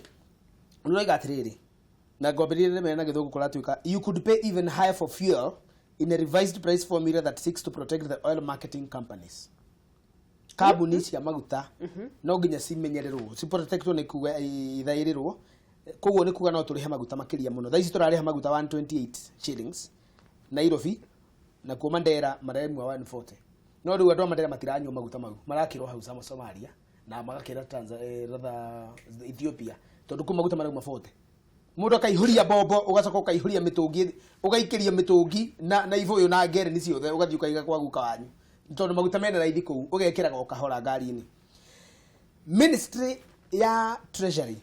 rũroiga atĩrĩrĩ, na ngwambĩrĩria rĩmwe na gĩthũngũ kũratuĩka, you could pay even higher for fuel in a revised price formula that seeks to protect the oil marketing companies. Kambuni cia maguta no nginya cimenyererwo, ciprotectwo nĩ kuga ithaĩrĩrwo, koguo nĩ kuga no tũrĩhe maguta makĩria mũno. Thaa ici tũrarĩha maguta 128 shillings Nairobi, na kuo Mandera maremwa 140. No rĩu andũ a Mandera matiranyua maguta mau, marakĩrwo hau Somalia na magakĩra rather Ethiopia, tondũ kũu maguta marauma 40. Mũndũ akaihũria mbombo, ũgacoka ũkaihũria mĩtũngi, ũgaikĩria mĩtũngi na ibũyũ na ngereni ciothe, ũgathiĩ ũkaiga kwa guka wanyu, tondũ maguta mena raithi kũu, ũgekĩraga o kahora ngari-inĩ. Ministry ya Treasury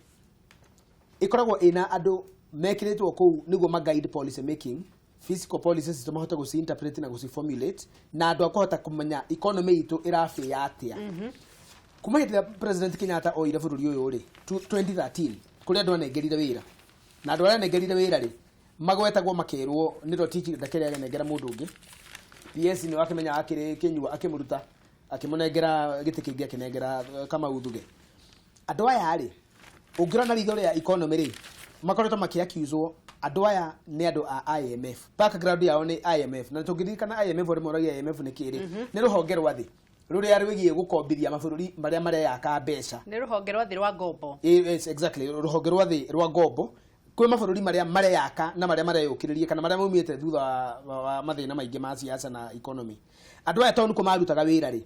ĩkoragwo ĩna andũ mekĩrĩtwo kũu nĩguo ma guide policy making, fiscal policies citũ mahote gũci interpret na gũci formulate, na andũ a kũhota kũmenya economy itũ ĩrabĩa atĩa. Kuma hĩndĩ ĩrĩa President Kenyatta oire bũrũri ũyũ rĩ, 2013, kũrĩ andũ anengerire wĩra, na andũ arĩa anengerire wĩra rĩ, magwetagwo makerwo nĩ Rotich ndakĩrĩ anengera mũndũ ũngĩ. PS nĩ wakĩmenya akĩrĩ Kĩnyua akĩmũruta akĩmũnengera gĩtĩ kĩngĩ akĩnengera Kamau Thuge. Andũ aya rĩ, ũngĩrora na ritho rĩa economy rĩ, makoretwo makĩaccuswo andũ aya nĩ andũ a IMF. Background yao nĩ IMF. Na tũngĩririkana IMF ũrĩa moragia IMF nĩ kĩrĩ, nĩ rũhonge rwa thĩ rũrĩa rwĩgiĩ gũkombithia mabũrũri marĩa mareyaka mbeca. Nĩ rũhonge rwa thĩ rwa ngombo. Yes, exactly, rũhonge rwa thĩ rwa ngombo kwĩ mabũrũri marĩa mareyaka na marĩa mareyũkĩrĩria kana marĩa maumĩte thutha wa mathĩna maingĩ ma siasa na economy. Andũ aya tondũ nĩkuo marutaga wĩra rĩ,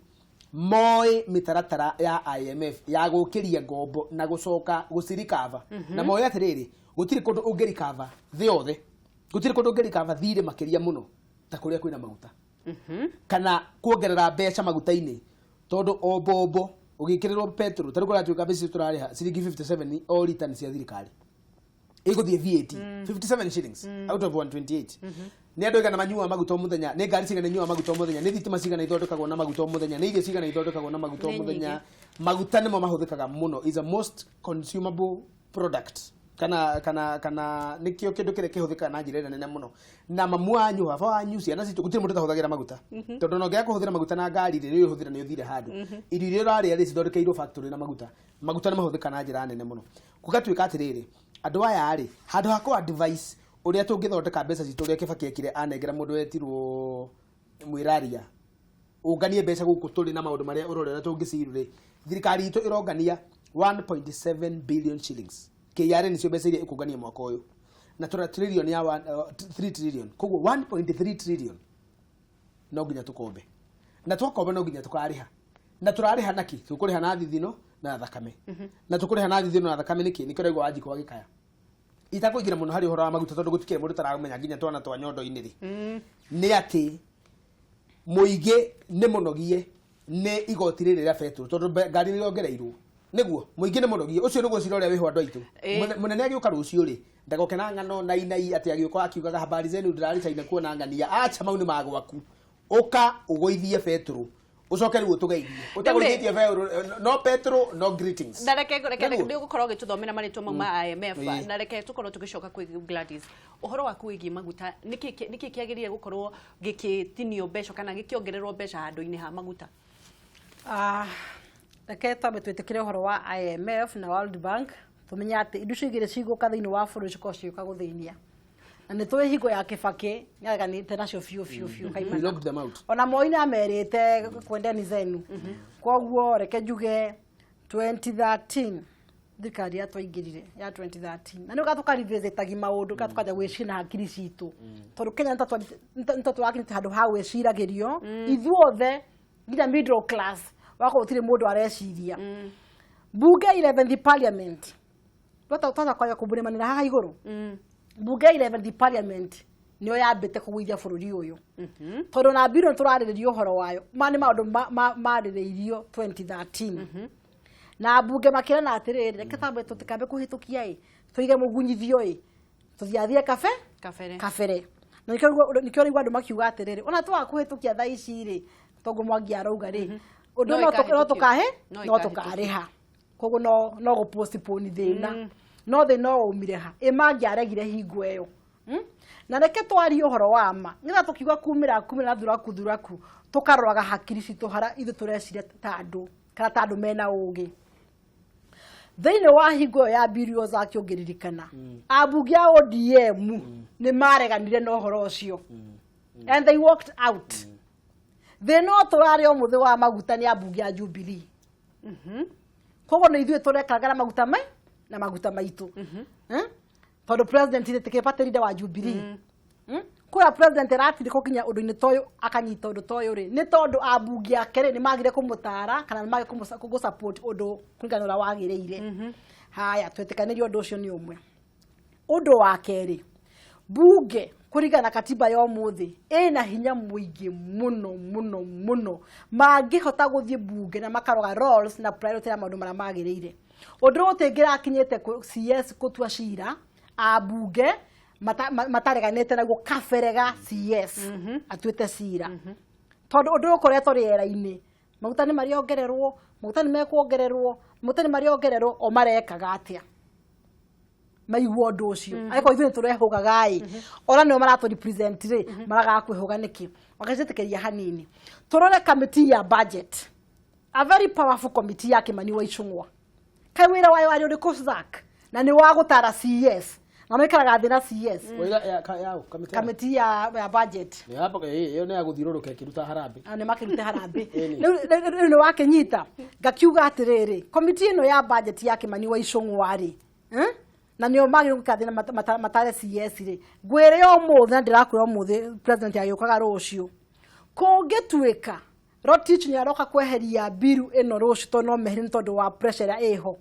moĩ mĩtaratara ya IMF ya gũkĩria ngombo na gũcoka gũcirikava. Na moĩ atĩrĩrĩ, gũtirĩ kũndũ ũngĩrikava thĩ yothe, gũtirĩ kũndũ ũngĩrikava thirĩ makĩria mũno ta kũrĩa kwĩna maguta. Kana kuongerera mbeca maguta-inĩ, tondũ o mbombo ũgĩkĩrĩrwo petrol, ta rĩu kũratuĩka mbeca icio tũrarĩha ciringi 57 o rita nĩ cia thirikari, ĩgũthiĩ VAT 57 shillings out of 128. Nĩ andũ aigana manyuaga maguta o mũthenya? Nĩ ngari cigana inyuaga maguta o mũthenya? Nĩ thitima cigana ithondekagwo na maguta o mũthenya? Nĩ irio cigana ithondekagwo na maguta o Nĩ mũthenya? Maguta nĩmo mahũthĩkaga mũno, is a most consumable product, kana nĩkĩo kĩndũ kĩrĩa kĩhũthĩkaga na njĩra ĩrĩa nene mũno. Na mamu wanyu, baba wanyu, ciana citũ, gũtirĩ mũndũ ũtahũthagĩra maguta, tondũ ona ũngĩaga kũhũthĩra maguta na ngari rĩ, rĩrĩa ũhũthĩra nĩ ũthire handũ. Irio iria ũrarĩa rĩ, cithondekeirwo factory na maguta. Maguta nĩ mahũthĩka na njĩra nene mũno. Gũgatuĩka atĩrĩrĩ, andũ aya rĩ, handũ ha kũ advice ũrĩa tũngĩthondeka mbeca citũ, ũrĩa Kĩbaki ekire, anengera mũndũ wetirwo Mwĩraria ũnganie mbeca gũkũ tũrĩ na maũndũ marĩa ũrore ũrĩa tũngĩciru rĩ, thirikari itũ ĩrongania 1.7 billion shillings. KRA nĩcio mbeca iria ĩkũngania mwaka ũyũ, na tũra trillion ya 3 trillion, koguo 1.3 trillion no nginya tũkombe, na twakomba no nginya tũkarĩha. Na tũrarĩha naki? Tũkũrĩha na thithino na thakame. Na tũkũrĩha na thithino na thakame nĩkĩ? Nĩkĩo ũraigua Wanjikũ agĩkaya. Itakũingĩra mũno harĩ ũhoro wa maguta, tondũ gũtikĩrĩ mũndũ ũtaramenya nginya twana twa nyondo-inĩ rĩ, nĩ atĩ mũingĩ nĩ mũnogie nĩ igoti rĩrĩ rĩa betũrũ, tondũ ngari nĩ ĩrongereirwo. Nĩguo mũingĩ nĩ mũnogie, ũcio nĩguo cira ũrĩa wĩho andũ aitũ. Mũnene agĩũka rũciũ rĩ, ndagoke na ng'ano na inai atĩ agĩũka akiugaga habari zenu, ndĩrarĩ China kuona ng'ania. Acha, mau nĩ magwaku. Ũka ũgũithie betũrũ, ũcoke rĩu ũtũgeithie. Ũtagũithĩtie betũrũ, no petrol, no greetings. Na reke Nĩguo. Nĩ ũgũkorwo ũgĩtũthomera marĩtwa mau ma IMF. Na reke tũkorwo tũgĩcoka kwĩ Gladys, ũhoro waku wĩgiĩ maguta, nĩkĩ kĩagĩrĩire gũkorwo gĩkĩtinio mbeca kana gĩkĩongererwo mbeca handũ-inĩ ha maguta? Ah, reke twambe twĩtĩkĩre ũhoro wa IMF na World Bank, tũmenye atĩ indo icio igĩrĩ cigũka thĩinĩ wa bũrũri cikorwo cigĩũka gũthĩnia, na nĩ tũĩ hingo ya Kĩbakĩ nĩareganĩte nacio biũ biũ biũ kaimana. He locked them out. Ona Moi nĩ amerite kwendeni zenu. Koguo reke njuge 2013 thirikari ya twaingĩrire ya 2013 na nĩ tũkarivisitagi maũndũ ka tukanja gwĩciria na hakiri citũ, tondũ Kenya nĩ ta tũrakinyĩte handũ ha gwĩciragĩrio ithuothe, nginya middle class wakorwo gũtirĩ mũndũ areciria. Bunge 11th parliament twata kwaya kũmbũrĩmanĩra haha igũrũ, bunge 11th parliament nĩyo yambĩte kũgũithia bũrũri ũyũ, tondũ na mbirũ tũrarĩrĩria ũhoro wayo ma nĩ maũndũ marĩrĩirio 2013 na mbunge makĩrana atĩrĩrĩ, reke tambe tũtikambe kũhĩtũkia ĩ, tũige mũgunyithio ĩ, tũthiathie kabe kabere. Kabere. Na nĩkĩo ũraigua andũ makiuga atĩrĩrĩ, ona twaga kũhĩtũkia thaa ici rĩ, toguo Mwangi arauga rĩ, ũndũ No no ĩkahĩtũkio. no tũkahe No no ĩkahĩtũkio. tũkarĩha, koguo no gũ postpone thĩna, no thĩna no umire ha ĩ mangĩaregire hingo ĩyo. Na reke twarie ũhoro wa ma, nĩgetha tũkiuga kumĩra kumĩra na thuraku thuraku, tũkaroraga hakiri citũ harĩa ithuĩ tũreciria ta andũ kana ta andũ mena ũgĩ. Thĩinĩ wa hingo ĩyo ya Bill Ozaki, ũngĩririkana, ambunge a ODM nĩ mareganire na ũhoro ũcio and they walked out. Thĩna o tũrarĩ o mũthĩ wa maguta nĩ ambunge a Jubilee. Koguo nĩ ithuĩ tũrekanga na maguta mai na maguta maitũ. Eh? Tondũ president rĩ tikĩ party leader wa Jubilee. Kũrĩa president aratindĩkwo kinya ũndũ-inĩ ta ũyũ, akanyita ũndũ ta ũyũ rĩ, nĩ tondũ ambunge ake rĩ nĩ magire kũmũtara kana nĩ magire kũmũ support ũndũ kũringana na ũrĩa wagĩrĩire. Haya, twĩtĩkanĩrie ũndũ ũcio nĩ ũmwe. Ũndũ wa kerĩ, bunge kũringana na katiba ya ũmũthĩ ĩna hinya mũingĩ mũno mũno mũno. Mangĩhota gũthiĩ bunge na makaroga roles na priority ya maũndũ marĩa magĩrĩire, ũndũ ũyũ ũtĩngĩrakinyĩte CS gũtua cira ambunge matareganĩte naguo kabere ga CS atuĩte cira, tondũ ũndũ ũyũ ũkoretwo rĩera-inĩ, maguta nĩ marĩongererwo, maguta nĩ mekuongererwo, maguta nĩ marĩongererwo, o marekaga atĩa maigua ũndũ ũcio? Angĩkorwo ithuĩ nĩ tũrehũgaga ĩ, ona nĩo maratũ represent rĩ, maragaga kwĩhũga nĩkĩ? Wakacĩtĩkĩria hanini tũrore committee ya budget, a very powerful committee ya Kimani wa Ichung'wa. Kaĩ wĩra wayo arĩ ũrĩkũ, Zack? Na nĩ wa gũtara CS na no ikaraga thĩ na CS. Wĩra ya kamĩtĩ ya- Committee ya budget. Nĩ hapo, ĩyo nĩ ya gũthiũrũrũka ĩkĩruta harambĩ. Na nĩ makĩrute harambĩ. Ĩni. Rĩu nĩ wakĩnyita ngakiuga atĩrĩrĩ, komiti ĩno ya budget ya Kimani wa Ichung'wa rĩ, eh? Na nĩo magĩrĩirwo gũikara thĩ na matare CS rĩ, ngwĩre ũmũthĩ na ndĩrakwĩra ũmũthĩ, president agĩũkaga rũciũ, kũngĩtuĩka Rotich nĩ aroka kweheria biru ĩno rũciũ, tondũ no meherie nĩ tondũ wa pressure ĩrĩa ĩho,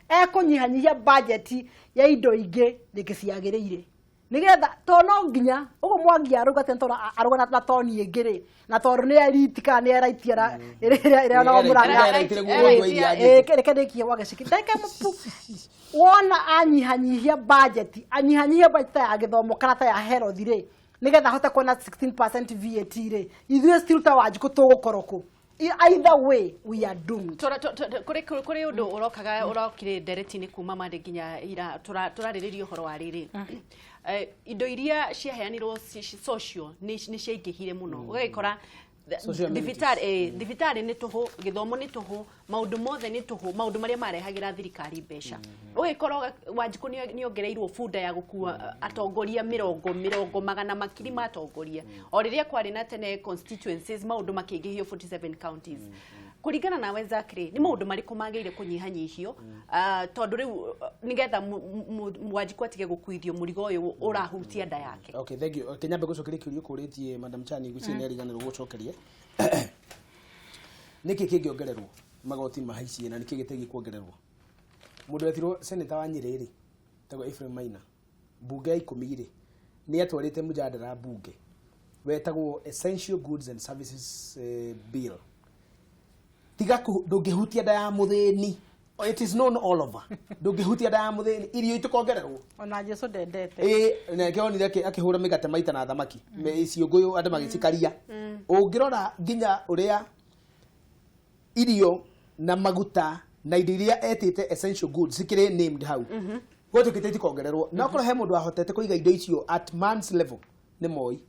ekũnyihanyihia budget ya indo ingĩ rĩngĩ ciagĩrĩire, nigetha to no nginya ũguo Mwangi arauga atĩ tondũ arauga na toni ĩngĩ rĩ, na tondũ nĩ elite kana nĩ elite ĩrĩa ĩrĩa nao mũranga. Elite nĩguo ũndũ iria nyingĩ. Reke ndĩkie Wagaciki, ndeke mũpu wona anyihanyihia budget, anyihanyihia budget ta ya gĩthomo kana ta ya health rĩ. Nĩgetha ahote kuona 16% VAT rĩ, ithuĩ still ta Wanjikũ tũgũkorwo kũ? Either way we are doomed. Kũrĩ ũndũ ũrokaga ũrokire ndereti-inĩ kuma Monday nginya ira, tũrarĩrĩria ũhoro wa rĩrĩ, indo iria ciaheanirwo social nĩ ciaingĩhire mũno, ũgagĩkora Social amenities. Thibitarĩ nĩ tũhũ, gĩthomo nĩ tũhũ, maũndũ mothe nĩ tũhũ, maũndũ marĩa marehagĩra thirikari mbeca. Ũgĩkora Wanjikũ nĩ ongereirwo bunda ya gũkua atongoria mĩrongo mĩrongo magana makiri ma atongoria, o rĩrĩa kwarĩ na tene constituencies, maũndũ makĩingĩhio 47 counties. Kũringana nawe Zachary, nĩ maũndũ marĩkũ magĩrĩire kũnyihanyihio, tondũ rĩu nĩgetha Wanjikũ atige gũkuithio mũrigo ũyũ ũrahutia nda yake? Okay, thank you. Okay, nyambe gũcokeria kĩũria kũrĩtie Madam Chani, gwĩciria nĩ ariganĩrwo gũcokeria. Nĩkĩ kĩngĩongererwo magoti mahaicie na nĩkĩ gĩtagĩ kuongererwo? Mũndũ wetirwo seneta wa Nyĩrĩ rĩ, tagwo Ephraim Maina, mbunge ya 10 rĩ, nĩ atwarĩte mũjadara mbunge wetagwo Essential Goods and Services Bill. Tiga ndũngĩhutia nda ya mũthĩni. It is known all over. Ndũngĩhutia nda ya mũthĩni, irio itukongererwo. Ona Jesu ndendete. Ĩ, nake onire akĩhũra mĩgate maita na thamaki ciũngũyũ andũ magĩcikaria. Ũngĩrora nginya ũrĩa irio na maguta na indo iria etĩte essential goods cikĩrĩ named hau, gwatuĩkĩte itikongererwo, na okorwo he mũndũ wahotete kũiga indo icio at man's level nĩ Moi.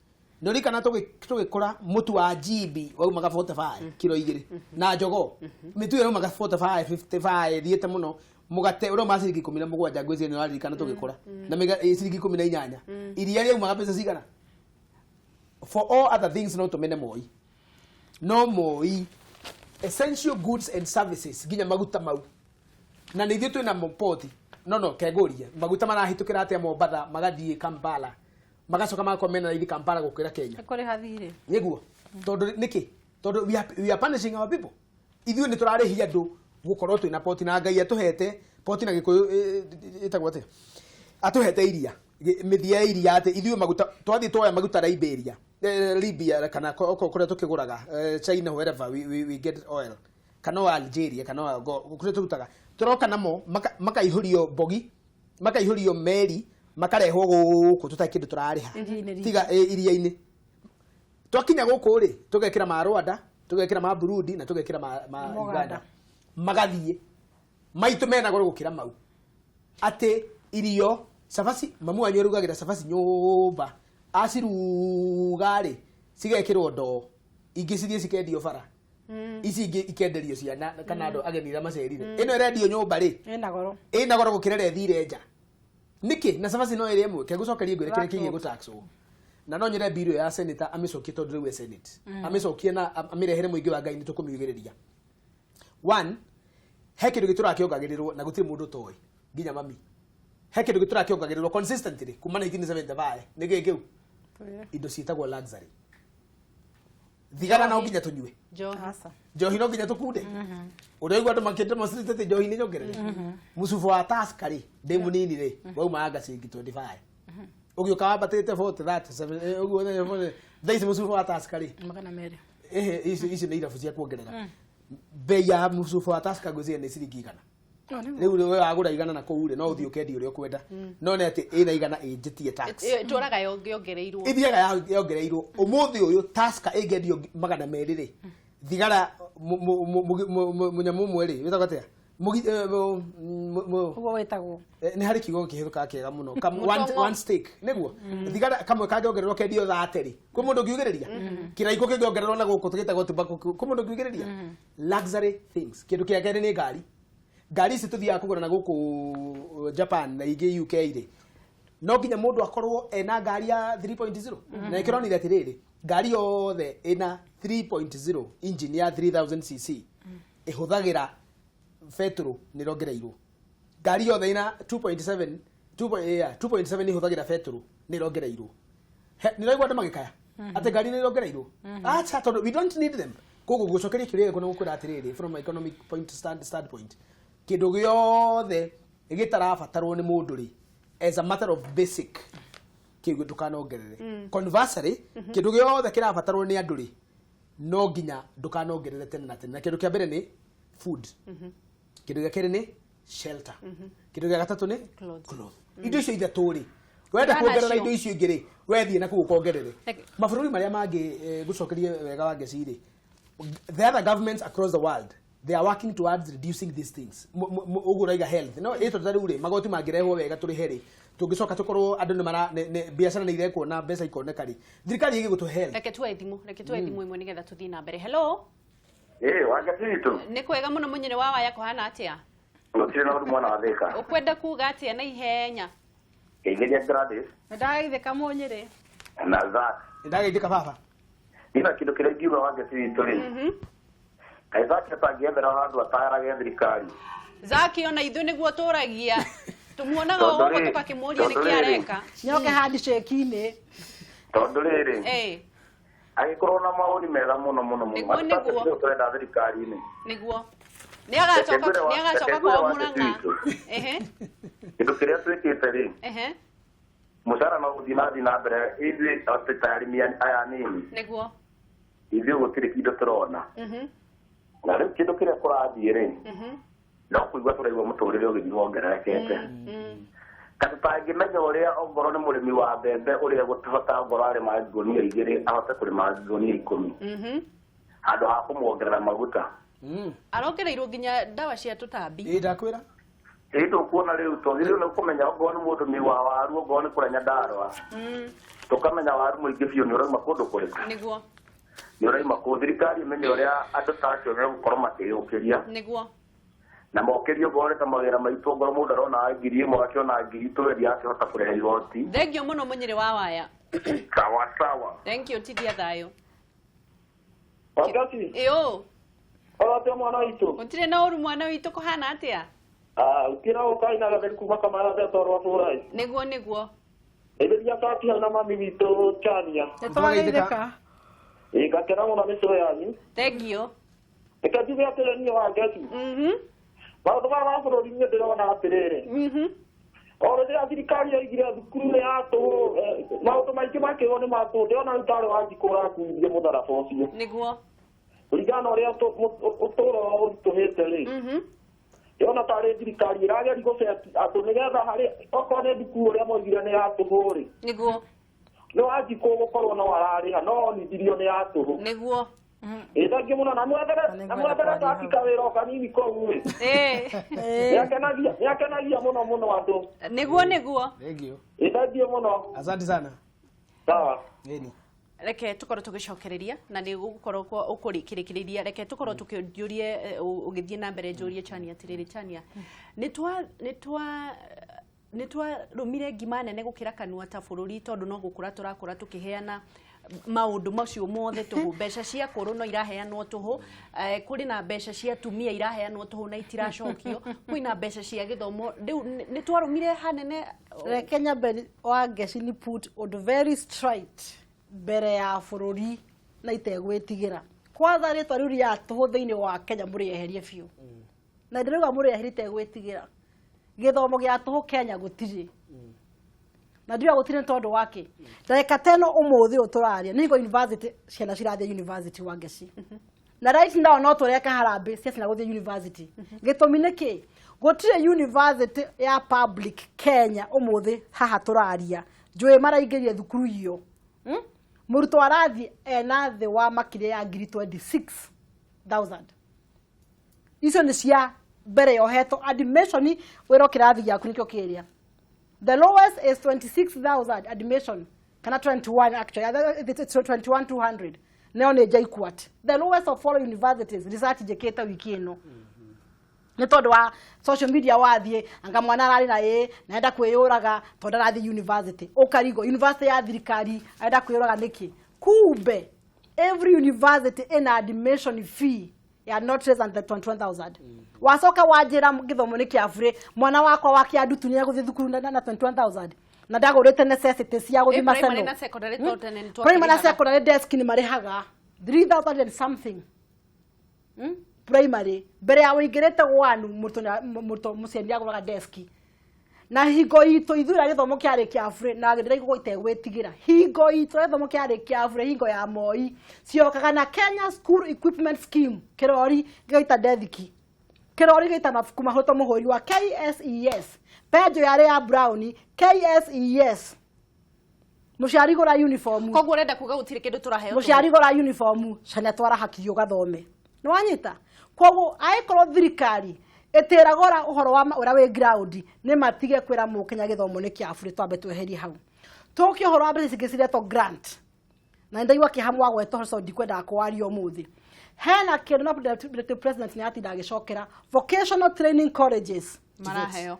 Nĩ ũririkana tũgĩkũra mũtu wa GB waumaga 45 kiro 2 na jogoo, mĩtu ĩyo yaumaga 45, 55, ĩthiĩte mũno. Mũgate ũrauma ciringi 17, ngwĩciria nĩ ũraririkana tũgĩkũra na ciringi 18. Iria rĩaumaga mbeca cigana? For all other things no tũmene Moi, no Moi essential goods and services nginya maguta mau, na nĩ ithuĩ twĩna poti no kengũrie maguta marahĩtũkĩra atĩa Mombatha magathiĩ Kampala, magacoka magakorwo mena raithi Kampala gũkĩra Kenya? Kũrĩha thirĩ. Nĩguo, tondũ nĩkĩ? Tondũ we are punishing our people. Ithuĩ nĩ tũrarĩhia andũ gũkorwo twĩna poti, na Ngai atũhete poti na Gĩkũyũ ĩtagwo atĩa, atũhete iria, mĩthia ya iria, atĩ ithuĩ maguta twathiĩ tuoya maguta Liberia, Libya kana kũrĩa tũkĩgũraga, China, wherever we get oil, kana o Algeria, kana o kũrĩa tũrutaga, tũroka namo makaihũrio mbogi, makaihũrio meri, makarehwo gũkũ tũtarĩ kĩndũ tũrarĩha. Iria-inĩ. Tiga iria-inĩ. Twakinya gũkũ rĩ, tũgekĩra ma Rwanda, tũgekĩra ma Burundi na tũgekĩra ma Uganda. Uganda, magathiĩ maitũ mena goro gũkĩra mau. Atĩ irio cabaci, mamu wanyu arugagĩra cabaci nyũmba, aciruga rĩ, cigekĩrwo ndoo, ingĩ cithiĩ cikendio bara, ici ingĩ ikenderio ciana kana andũ ageni arĩa macerire. Ĩno ĩrendio nyũmba rĩ, ĩna goro. Ĩna goro gũkĩra ĩrĩa ĩthire nja. Nĩkĩ? Na cabaci no ĩrĩa ĩmwe. Kegũcokeria ngwĩre kĩrĩa kĩgiĩ gũtaxwo, na no nyende bill ya senator amĩcokie, tondũ rĩu e senate, amĩcokie na amĩrehere mũingĩ wa Ngai, nĩ tũkũmiugĩrĩria. One, he kĩndũ gĩtũraga kĩongagĩrĩrwo na gũtirĩ mũndũ ũtoĩ, nginya mami. He kĩndũ gĩtũraga kĩongagĩrĩrwo consistently kuma 1975. Nĩ kĩĩ kĩu? Indo ciĩtagwo luxury. Thigara no nginya tũnyue. Njohi. Aca. Njohi no nginya tũkunde. Ũrĩa andũ makĩdemonstrate atĩ njohi nĩ nyongerere. Mũcuba wa Tusker rĩ, ndĩ mũnini rĩ, waumaga ciringi 25, ũgĩũka wambatĩte 40, 30, ũguo 40. Thaa ici mũcuba wa Tusker rĩ? 200. Ehe, ici nĩ irabu cia kuongerera bei ya mũcuba wa Tusker. Ngwĩciria nĩ ciringi 100. Rĩu we wagũra 100 na kũu rĩ, no ũthiĩ ũkendia ũrĩa ũkwenda, no nĩ atĩ ĩna 100 ĩnjĩtie tax. Ĩtũraga yongereirwo. Ithiaga yongereirwo. Ũmũthĩ ũyũ Tusker ĩngĩendio 200 rĩ, thigara mũnyamũ ũmwe rĩ, wĩtagwo atĩa? Ũguo wĩtagwo. Nĩ harĩ kiugo kĩhũthĩkaga kĩega mũno. Mũtong'o. One stick nĩguo thigara kamwe kangĩongererwo kendio 30 rĩ, kwĩ mũndũ ũngiugĩrĩria? Kĩraikũ kĩngĩongererwo na gũkũ tũgĩtagwo tobacco, kwĩ mũndũ ũngiugĩrĩria? Luxury things. Kĩndũ kĩa kerĩ nĩ ngari. Ngari ici tũthiaga kũgũra na gũkũ Japan na ingĩ UK rĩ, no nginya mũndũ akorwo ena ngari ya 3.0, na ĩkĩronire atĩrĩrĩ, ngari yothe ĩna 3.0 engine ya 3000 cc ĩhũthagĩra betũrũ nĩ ĩrongereirwo. Ngari yothe ĩna 2.7, yeah, 2.7 ĩhũthagĩra betũrũ nĩ ĩrongereirwo. Nĩ ũraigua andũ magĩkaya atĩ ngari nĩ ĩrongereirwo? Acha, tondũ we don't need them. Koguo gũcokeria kĩũria gĩkũ na gũkwĩra atĩrĩrĩ, from economic point standpoint, kĩndũ gĩothe gĩtarabatarwo nĩ mũndũ rĩ, as a matter of basic kĩu ndũkanongerere. Conversely, kĩndũ gĩothe kĩrabatarwo nĩ andũ rĩ, no nginya ndũkanongerere tene na tene. Na kĩndũ kĩa mbere nĩ food, kĩndũ gĩa kerĩ nĩ shelter, kĩndũ gĩa gatatũ nĩ Clothes. Clothes. Indo icio ithatũ rĩ, Wenda kuongerera indo icio ingĩ rĩ, wethiĩ na kũu ũkongerere. Mabũrũri marĩa mangĩ gũcokerie wega wa ngeci rĩ, the other governments across the world, they are working towards reducing these things. Ũguo ũraiga health. No ĩto ta rĩu rĩ, magoti mangĩrehwo wega tũrĩhe rĩ, tũngĩcoka tũkorwo andũ nĩ mara biacara nĩ irekwo na mbeca ikoneka rĩ, thirikari ĩgĩ gũtũhe health. Reke tuoe thimũ ĩmwe nĩgetha tũthiĩ na mbere. Hello. Wangeci witũ. Nĩ kwega mũno mũnyĩrĩ wa waya kũhana atĩa? Gũtirĩ na ũndũ mwana wa Thĩka. Ũkwenda kuga atĩa na ihenya? Ngeithĩria Gladys. Nĩndageithĩka mũnyĩrĩ. Na Zack. Nĩndageithĩka baba. Nina kĩndũ kĩrĩa ingiuga Wangeci witũ rĩ. Kaĩ Zack atangĩethera handũ atarage thirikari. Zack ona ithuĩ nĩguo tũragia. Tumuonaga ũguo tũgakĩmũria nĩkĩ areka. Nyoke handshake-inĩ. Tondũ rĩrĩ. Agĩkorwo na mawoni mega mũno mũno mũno. Nĩguo tũrenda thirikari-inĩ. Nĩguo. Nĩagacoka kwao Murang'a. Kĩndũ kĩrĩa twĩkĩte rĩ. Mũcara no gũthiĩ na mbere ithuĩ ta arĩmi aya anini. Nĩguo. Ithuĩ gũtirĩ kĩndũ tũrona. Na rĩu kĩndũ kĩrĩa kũrathiĩ rĩ. No kũigua tũraigua mũtũrĩre ũgĩthiĩ wongererekete. Ka tũtangĩmenya ũrĩa ongorwo nĩ mũrĩmi wa mbembe ũrĩa gũtahota ongorwo arĩma ngũnia 2 ahote kũrĩma ngũnia 10. Handũ ha kũmuongerera maguta. Arongereirwo nginya ndawa cia tũtambi. Ĩ ndakwĩra. Ĩ tũkuona rĩu twagĩrĩirwo nĩ kũmenya ongorwo nĩ mũndũ wa waru ongorwo nĩ kũrĩa Nyandarũa. Tũkamenya waru mũingĩ biũ nĩ ũrauma kũndũ kũrĩkũ. Nĩguo. Nĩ ũrauma kũ thirikari ĩmenye ũrĩa andũ ta acio megũkorwo makĩyũkĩria. Nĩguo. Na mokĩrio ongorwo nĩ ta mawĩra maitũ ongorwo mũndũ arona 1000 akĩona 2000 akĩhota kũrĩha igoti. Thengiũ mũno mũnyĩrĩ wa waya. Sawa sawa. Thank you tithia thayũ. Wangeci. Ĩũ. Orote mwana witũ. Gũtirĩ na ũru mwana witũ kũhana atĩa? Ũtirĩ na ũkaina gatheri kuma Kamara twerwo bũrai. Nĩguo nĩguo. Ĩthĩria kati hau na mami witũ Chania. Nĩtwageithĩka. Ĩ ngakena mũno nĩ show yanyu. Thank you. Reke njuge atĩrĩ niĩ Wangeci. Maũndũ maya ma bũrũri niĩ ndĩrona atĩrĩrĩ. O rĩrĩa thirikari yoigire thukuru nĩ ya tũhũ, maũndũ maingĩ makĩrwo nĩ ma tũhũ, ndĩrona rĩu tarĩ Wanjikũ ũrakuithia mũtharaba ũcio. Nĩguo. Kũringana na ũrĩa ũtũũro ũritũhĩte rĩ. Ndĩrona tarĩ thirikari ĩrageria gũceti andũ nĩgetha harĩ okorwo nĩ thukuru ũrĩa moigire nĩ ya tũhũ rĩ. Nĩguo. Nĩ Wanjikũ gũkorwo no ararĩha no onithirio nĩ ya tũhũ. Nĩguo. Ĩ thengiũ mũno na mwethere Zaki kawĩra o kanini kũu rĩ. Nĩakenagia mũno mũno andũ. Nĩguo nĩguo. Thengiũ. Ĩ thengiũ mũno. Asante sana. Sawa. Ĩni. Reke tukorwo tugicokereria na ni gukorwo ukurikiriria reke tukorwo tukiurie ugithie na mbere njurie Chania atiriri Chania ni twarumire ngima nene gukira kanua ta bururi tondu no gukura turakura tukiheana maundu macio mothe tuhu mbeca cia kuru no iraheanwo tuhu kuri na mbeca cia atumia iraheanwo tuhu na itiracokio kwina mbeca cia githomo riu ni twarumire hanene. Reke nyambe Wangeci ni put undu very straight mbere ya bururi na itegwitigira kwanza ritwa riu ria tuhu thiini wa Kenya murieherie biũ na ndirauga murieherie itegwitigira githomo gia tuhu Kenya gutiri na ndirauga gutiri tondu wake ndagika teno umuthi uturaria ningo university ciana cirathie university Wangeci na right now no tureka harambee cia ciana guthie university gitumi niki gutire university ya public Kenya umuthi haha turaria njui maraingirie thukuru iyo. Mũrutwo arathi ena thĩ wa makĩria ya 26,000. Icio nĩ cia mbere yohetwo admission wĩra kĩrathi gĩaku nĩkĩo kĩrĩa. The lowest is 26,000 admission kana 21 actually it's 21,200. Neo nĩ JKUAT. The lowest of all universities research njĩkĩte wiki ĩno. Nĩ tondũ wa social media wathiĩ anga mwana ararĩ na ĩ naenda kwĩyũraga tondũ arathiĩ university ũkarigwo university ya thirikari arenda kwĩyũraga nĩkĩ. Kumbe every university ina admission fee ya not less than 21,000. Wacoka wanjĩra gĩthomo nĩ kĩa bure mwana wakwa wa kĩandutu nĩ egũthiĩ thukuru na 21,000 na ndagũrĩte necessity cia gũthiĩ primary maceno. Na secondary tondũ nĩ Primary na secondary desk nĩ marĩhaga 3,000 and something. Primary mbere ya ũingĩrĩte wanu mũrutwo mũciari agũraga desk na hingo itũ ithuĩ gĩthomo kĩarĩ kĩa bure na ndĩraigua itegwĩtigĩra hingo itũ gĩthomo kĩarĩ kĩa bure hingo ya Moi ciokaga na Kenya School Equipment Scheme kĩrori gĩgaita dethiki kĩrori gĩgaita mabuku mahũrĩtwo mũhũri wa KSES penjo yarĩ ya brown KSES Mũciari gũra uniform. Koguo ũrenda kuga gũtirĩ kĩndũ tũraheo. Mũciari gũra uniform, cana twara haki ũgathome. Nĩ wanyita? Koguo angĩkorwo thirikari ĩtĩragũra ũhoro wa ũrĩa wĩ ground, nĩ matige kwĩra mũkenya gĩthomo nĩ kĩa bure, twambe tweherie hau. Tũke ũhoro wa mbeca cingĩ ciretwo grant. Na ndaigua kĩeha mwagweta ũhoro ũcio, ndikwendaga kũwaria ũmũthĩ. Hena kĩndũ na deputy president nĩ atinda agĩcokera vocational training colleges maraheo.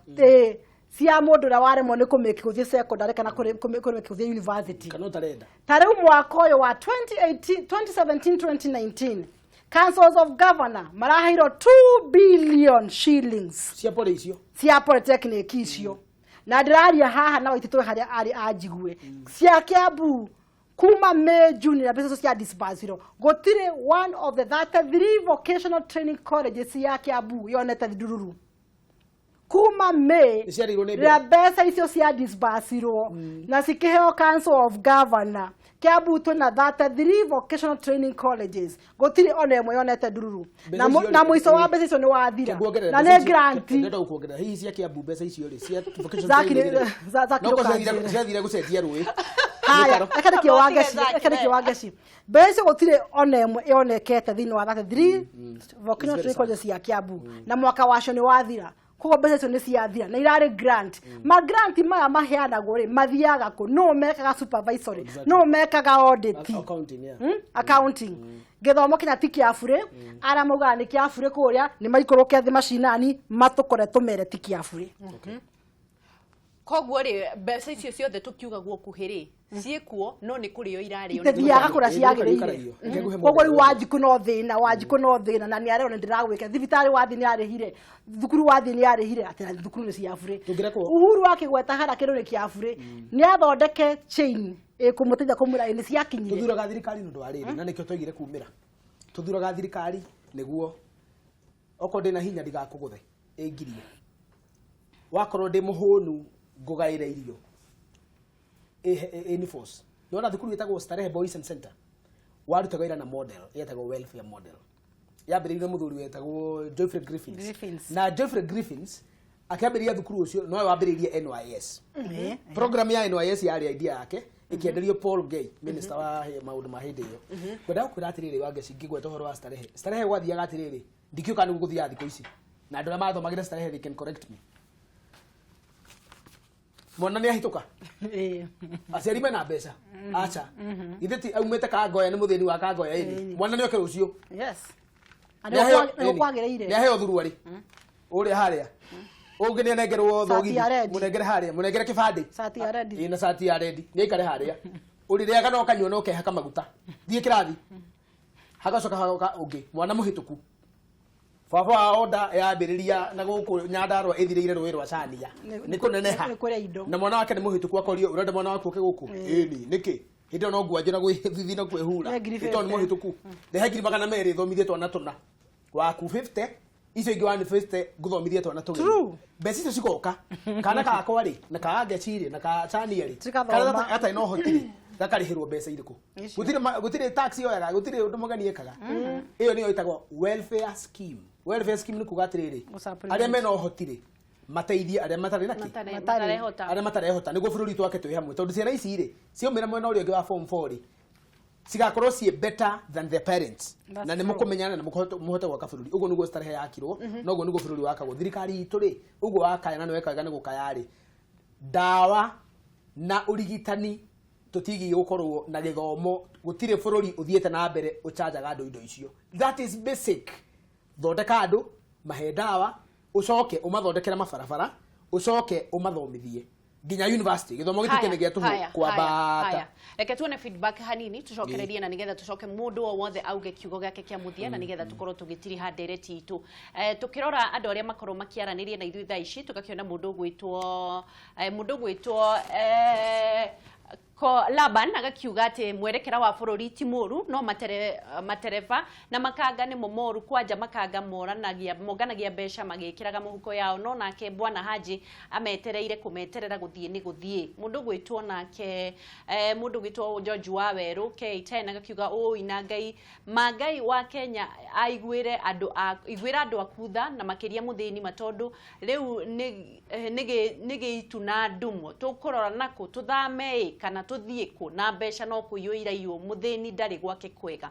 Cia mũndũ ũrĩa waremwo nĩ kũmĩki gũthiĩ secondary kana kũmĩki gũthiĩ university. Kana ũtarenda. Ta rĩu mwaka ũyũ wa 2018 2017 2019 councils of governor maraheirwo 2 billion shillings cia pole icio, cia polytechnic icio. Na ndĩraria haha na waitũ harĩa arĩ anjigue cia Kiambu kuma May, June na mbeca icio cia disbursirwo, gũtirĩ one of the 33 vocational training colleges ya Kiambu yonete ndururu kuma May Nĩciarĩirwo nĩ rĩrĩa mbeca icio cia disbursirwo na cikĩheo council of governor. Kiambu twĩna 33 vocational training colleges, gũtirĩ ona ĩmwe yonete ndururu. Na mũico wa mbeca icio nĩ wathira na nĩ grant. Ndĩrenda gũkuongerera hihi cia Kiambu mbeca icio rĩ cia vocational training rĩ, Zakiri no korwo ũkanjĩre. ciathire gũcenjia rũĩ. Haya, Mĩtaro. reke ndĩkie Wangeci, reke ndĩkie Wangeci. Mbeca icio gũtirĩ ona ĩmwe yonekete thĩinĩ wa 33 vocational training colleges cia Kiambu na mwaka wacio nĩ wathira. Koguo mbeca icio nĩ ciathira na irarĩ grant. Ma grant maya maheanagwo rĩ, mathiaga kũ? Nũ mekaga supervisory? Nũ mekaga audit? Accounting, yeah. Accounting. Gĩthomo Kenya ti kĩa bure. Arĩa maugaga nĩ kĩa bure kũrĩa nĩ maikũrũke thĩ macinani matũkore tũmere ti kĩa bure. Koguo rĩ, mbeca icio ciothe tũkiuga guokuhĩ rĩ, ciĩkuo no nĩ kũrĩo irarĩo. Itithiaga kũrĩa ciagĩrĩire. Ikaragio. Reke ngũhe Koguo rĩu model. Wanjikũ no thĩna, Wanjikũ no thĩna, na nĩ arerwo nĩ ndĩragwĩka thibitarĩ wathiĩ nĩ arĩhire, thukuru wathiĩ nĩ arĩhire, atĩ thukuru nĩ cia bure. Tũngĩrekwo. Uhuru akĩgweta harĩa kĩndũ nĩ kĩa bure, nĩ athondeke chain ĩkũmũteithia kũmwĩra ĩ nĩ ciakinyire. Tũthuraga thirikari nĩ ũndũ wa rĩrĩ, na nĩkĩo twaigire kumĩra. Tũthuraga thirikari nĩguo okorwo ndĩna hinya ndigakũgũthe ĩngirie, wakorwo ndĩ mũhũnu ngũgaĩre irio ĩ force. Nĩwona thukuru ĩtagwo Starehe Boys and Center warutaga wĩra na model yetagwo welfare model, yambĩrĩirio nĩ mũthuri wetagwo Geoffrey Griffiths. Griffiths. Na Geoffrey Griffiths akĩambĩrĩria thukuru ũcio nowe wambĩrĩirie NYS program ya NYS, yarĩ idea yake ĩkĩenderio Paul Gay, minister wa maũndũ ma hĩndĩ ĩyo. Ngwenda gũkwĩra atĩrĩrĩ Wangeci, ngĩgweta ũhoro wa Starehe, Starehe gwathiaga atĩrĩrĩ, ndikĩũĩ kana nĩguo gũthiaga thikũ ici, na andũ arĩa mathomagĩra Starehe they can correct me. Mwana nĩ ahĩtũka, aciari mena mbeca, aca githĩ ti aumĩte Kangoya, nĩ mũthĩni wa Kangoya ĩni, mwana nĩ oke rũciũ. Yes. Na Nĩ nĩ kwagĩrĩire. Nĩ aheo thuruarĩ ũrĩa harĩa ũngĩ nĩ anengerwo Cati thogithi, ya red. mũnengere harĩa, mũnengere kĩbandĩ. Cati ya red. Ĩ, na cati ya rendi nĩ aikare harĩa ũrĩrĩaga no kanyua no kehaka maguta, thiĩ kĩrathi. Hagacoka hagoka ũngĩ mwana mũhĩtũku, baba wa onda yambĩrĩria na gũkũ Nyandarũa ĩthirĩire rũĩ rwa Cania nĩ kũneneha Nĩ kũrĩa indo. Na mwana wake nĩ mũhĩtũku, akorio ũrenda mwana waku oke gũkũ ĩni nĩkĩ hĩndĩ ĩyo no ngwanjĩra gwĩthithi na kwĩhura. Nĩ ngiri Nĩ tondũ nĩ 50. mũhĩtũku, rehe 200,000 thomithie twana tũna waku 50, icio ingĩ 150 ngũthomithie twana tũgeni. True. Mbeca icio cigoka kana kakwa rĩ na ka Ngeci rĩ na ka Chania rĩ Cikathoma. kana gatarĩ na ũhoti rĩ gakarĩhĩrwo mbeca irĩkũ? Icio. Gũtirĩ tax yoyaga, gũtirĩ ũndũ mũgeni ĩkaga. Ĩyo nĩyo ĩtagwo welfare scheme. Welfare scheme nĩ kuga atĩrĩrĩ, Gũ-supplement. arĩa mena ũhoti rĩ mateithie arĩa matarĩ na kĩ, Matarehota. arĩa matarehota, nĩguo bũrũri witũ wake twĩ hamwe, tondũ ciana ici rĩ ciaumĩra mwena ũrĩa ũngĩ wa form 4 rĩ cigakorwo ciĩ better than their parents. That's Na nĩ true. mũkũmenyana na mũhote gwaka bũrũri. Ũguo nĩguo Starehe yakirwo, na ũguo nĩguo bũrũri wakagwo. Thirikari itũ rĩ, ũguo wakaya na nĩwekaga nĩ gũkaya rĩ, ndawa na ũrigitani tũtigiĩ gũkorwo na gĩthomo, gũtirĩ bũrũri ũthiĩte na mbere ũcanjaga andũ indo icio. That is basic. Thondeka andũ, mahe ndawa, ũcoke ũmathondekere mabarabara, ũcoke ũmathomithie nginya university. Gĩthomo gĩtuĩke nĩ gĩa tũhũ kwambata. Reke tuone feedback hanini tucokererie, na nigetha tucoke mundu o wothe auge kiugo gĩake kĩa mũthia, na nigetha tukorwo tũgĩtiriha ndereti itũ. Tukĩrora andũ arĩa makorwo makĩaranĩria na ithuĩ thaa ici, tũgakĩona mũndũ ũgwĩtwo ko Laban agakiuga atĩ mwerekera wa bũrũri ti mũru, no matereba na makanga nĩmo moru, kwanja makanga moranagia monganagia mbeca magĩkĩraga mũhuko yao. No nake Bwana Haji ametereire kũmeterera gũthiĩ nĩ gũthiĩ. Mũndũ gwĩtwo nake mũndũ gwĩtwo George wa Werũ K10 agakiuga ũi na Ngai ma Ngai wa Kenya aiguĩre andũ a iguĩra andũ akutha na makĩria mũthĩni matondũ rĩu nĩ gĩitu na ndumo tũkũrora nakũ tũthame ĩ kana Tũthiĩ kũ na mbeca no kũiywo iraiywo, mũthĩni ndarĩ gwake kwega.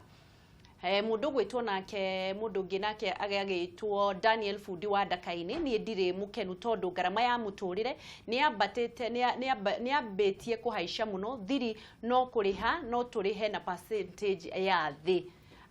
Mũndũ ũgwĩtwo nake, mũndũ ũngĩ nake agagĩtwo Daniel Fundi wa Ndakainĩ, niĩ ndirĩ mũkenu tondũ ngarama ya mũtũrĩre nĩ yambĩtie kũhaica mũno, thiri no kũrĩha no tũrĩhe na percentage ya thĩ.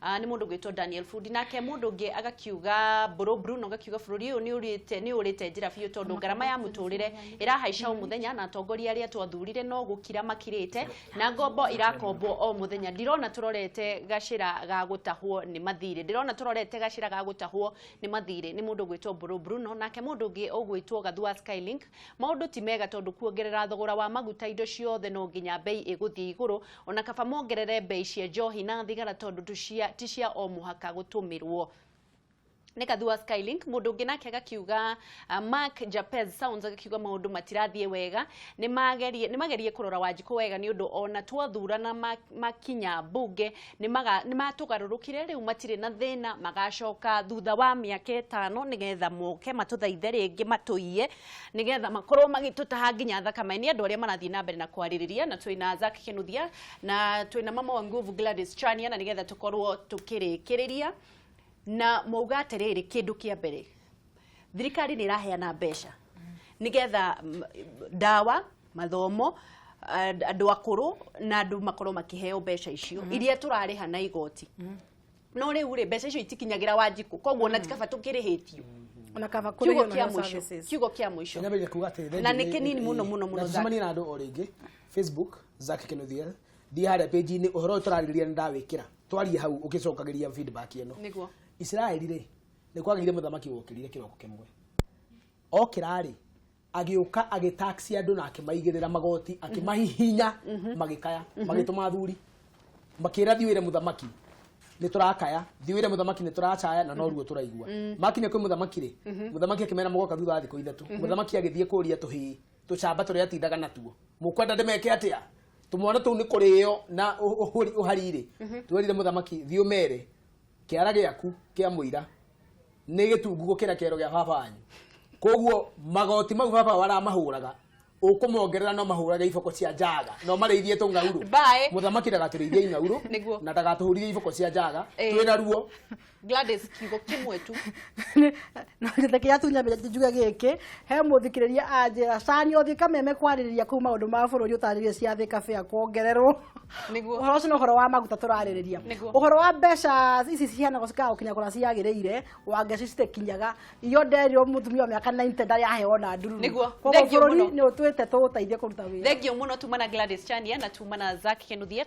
Nĩ mũndũ ũgwĩtwo Daniel Fundi. Nake mũndũ ũngĩ agakiuga Mbũrũ Bruno agakiuga bũrũri ũyũ nĩ ũrĩte njĩra biũ tondũ ngarama ya mũtũrĩre ĩrahaica o mũthenya na atongoria arĩa twathurire no gũkira makirĩte na ngombo irakombwo o mũthenya. Ndirona tũrorete gacĩra ga gũtahwo nĩ mathirĩ, ndĩrona tũrorete gacĩra ga gũtahwo nĩ mathirĩ. Nĩ mũndũ ũgwĩtwo Mbũrũ Bruno. Nake mũndũ ũngĩ ũgwĩtwo Gathua Skylink, maũndũ ti mega tondũ kuongerera thogora wa maguta indo ciothe no nginya bei ĩgũthiĩ igũrũ, ona kaba mongerere bei cia njohi na thigara tondũ ti cia o mũhaka gũtũmĩrwo. Nĩ Gathua Skylink. Mũndũ ũngĩ nake agakiuga Mark Japez Sounds agakiuga maũndũ matirathiĩ wega, nĩ magerie kũrora Wanjikũ wega nĩ ũndũ ona twathurana makinya mbunge nĩ matũgarũrũkire, rĩu matirĩ na thĩna, magacoka thutha wa mĩaka 5 nĩgetha moke matũthaithe rĩngĩ matũiye nĩgetha makorwo magĩtũtaha nginya thakame. Nĩ andũ arĩa marathiĩ na mbere na kwarĩrĩria, na twĩna Zack Kinuthia na twĩna mama wa nguvu Gladys Chania, na nĩgetha tũkorwo tũkĩrĩkĩrĩria na mauga atĩrĩrĩ, kĩndũ kĩa mbere thirikari nĩ ĩraheana mbeca nĩgetha ndawa, mathomo, andũ akũrũ na andũ makorwo makĩheo mbeca icio iria tũrarĩha na igoti. No rĩu rĩ, mbeca icio itikinyagĩra Wanjikũ, koguo ona tikaba tũkĩrĩhĩtio. Ona kaba kũrĩhio na services. Kiugo kĩa mũico na nĩ kĩnini mũno mũno mũno. Tũcemanie na andũ o rĩngĩ Facebook Zack Kinuthia, thiĩ harĩa page-inĩ ũhoro ũyũ tũrarĩrĩria nĩ ndawĩkĩra, twarie hau ũgĩcokagĩria feedback ĩno. Nĩguo Isiraeli rĩ, nĩ kwagĩire mũthamaki wokĩrire kĩroko kĩmwe, okĩra rĩ agĩũka agĩtaxi andũ na akĩmaigĩrĩra magoti, akĩmahihinya magĩkaya, magĩtũma athuri makĩra thiĩ wĩre mũthamaki nĩ tũrakaya, thiĩ wĩre mũthamaki nĩ tũracaya na no ruo tũraigua. Makinya kwĩ mũthamaki rĩ, mũthamaki akĩmera mũgoka thutha wa thikũ 3. Mũthamaki agĩthiĩ kũria tũhĩĩ tũcamba tũrĩa atindaga natuo, mũkwenda ndĩmeke atĩa? Tũmwana tũu nĩ kũrĩo na ũhari rĩ, twerire mũthamaki thiĩ ũmere kĩara gĩaku kĩa mũira nĩ gĩtungu gũkĩra kĩero gĩa baba wanyu, koguo magoti mau baba waramahũraga ũkũmongerera no mahũrage iboko cia njaga no marĩithie tũng'aurũ. Mũthamaki ndagatũrĩithie ing'aurũ na ndagatũhũrithie iboko cia njaga, twĩna ruo. Gladys, kiugo kĩmwe tu. No njĩtĩkĩra atunya njuge gĩkĩ, he mũthikĩrĩria anjĩra cani ũthiĩ kameme kwarĩrĩria kũu maũndũ ma bũrũri ũtarĩrie ciathĩ kabea kuongererwo. Ũhoro ũcio nĩ ũhoro wa maguta tũrarĩrĩria. Ũhoro wa mbeca ici ciheanagwo cikaga gũkinya kũrĩa ciagĩrĩire, Wangeci citikinyaga. Iyo nderirwo mũtumia wa mĩaka 90 ndarĩ aheo na ndururu. Koguo bũrũri nĩ ũtwĩte tũũteithie kũruta wĩra. Thengiũ mũno. Tuma na Gladys Chania na tuma na Zack Kinuthia.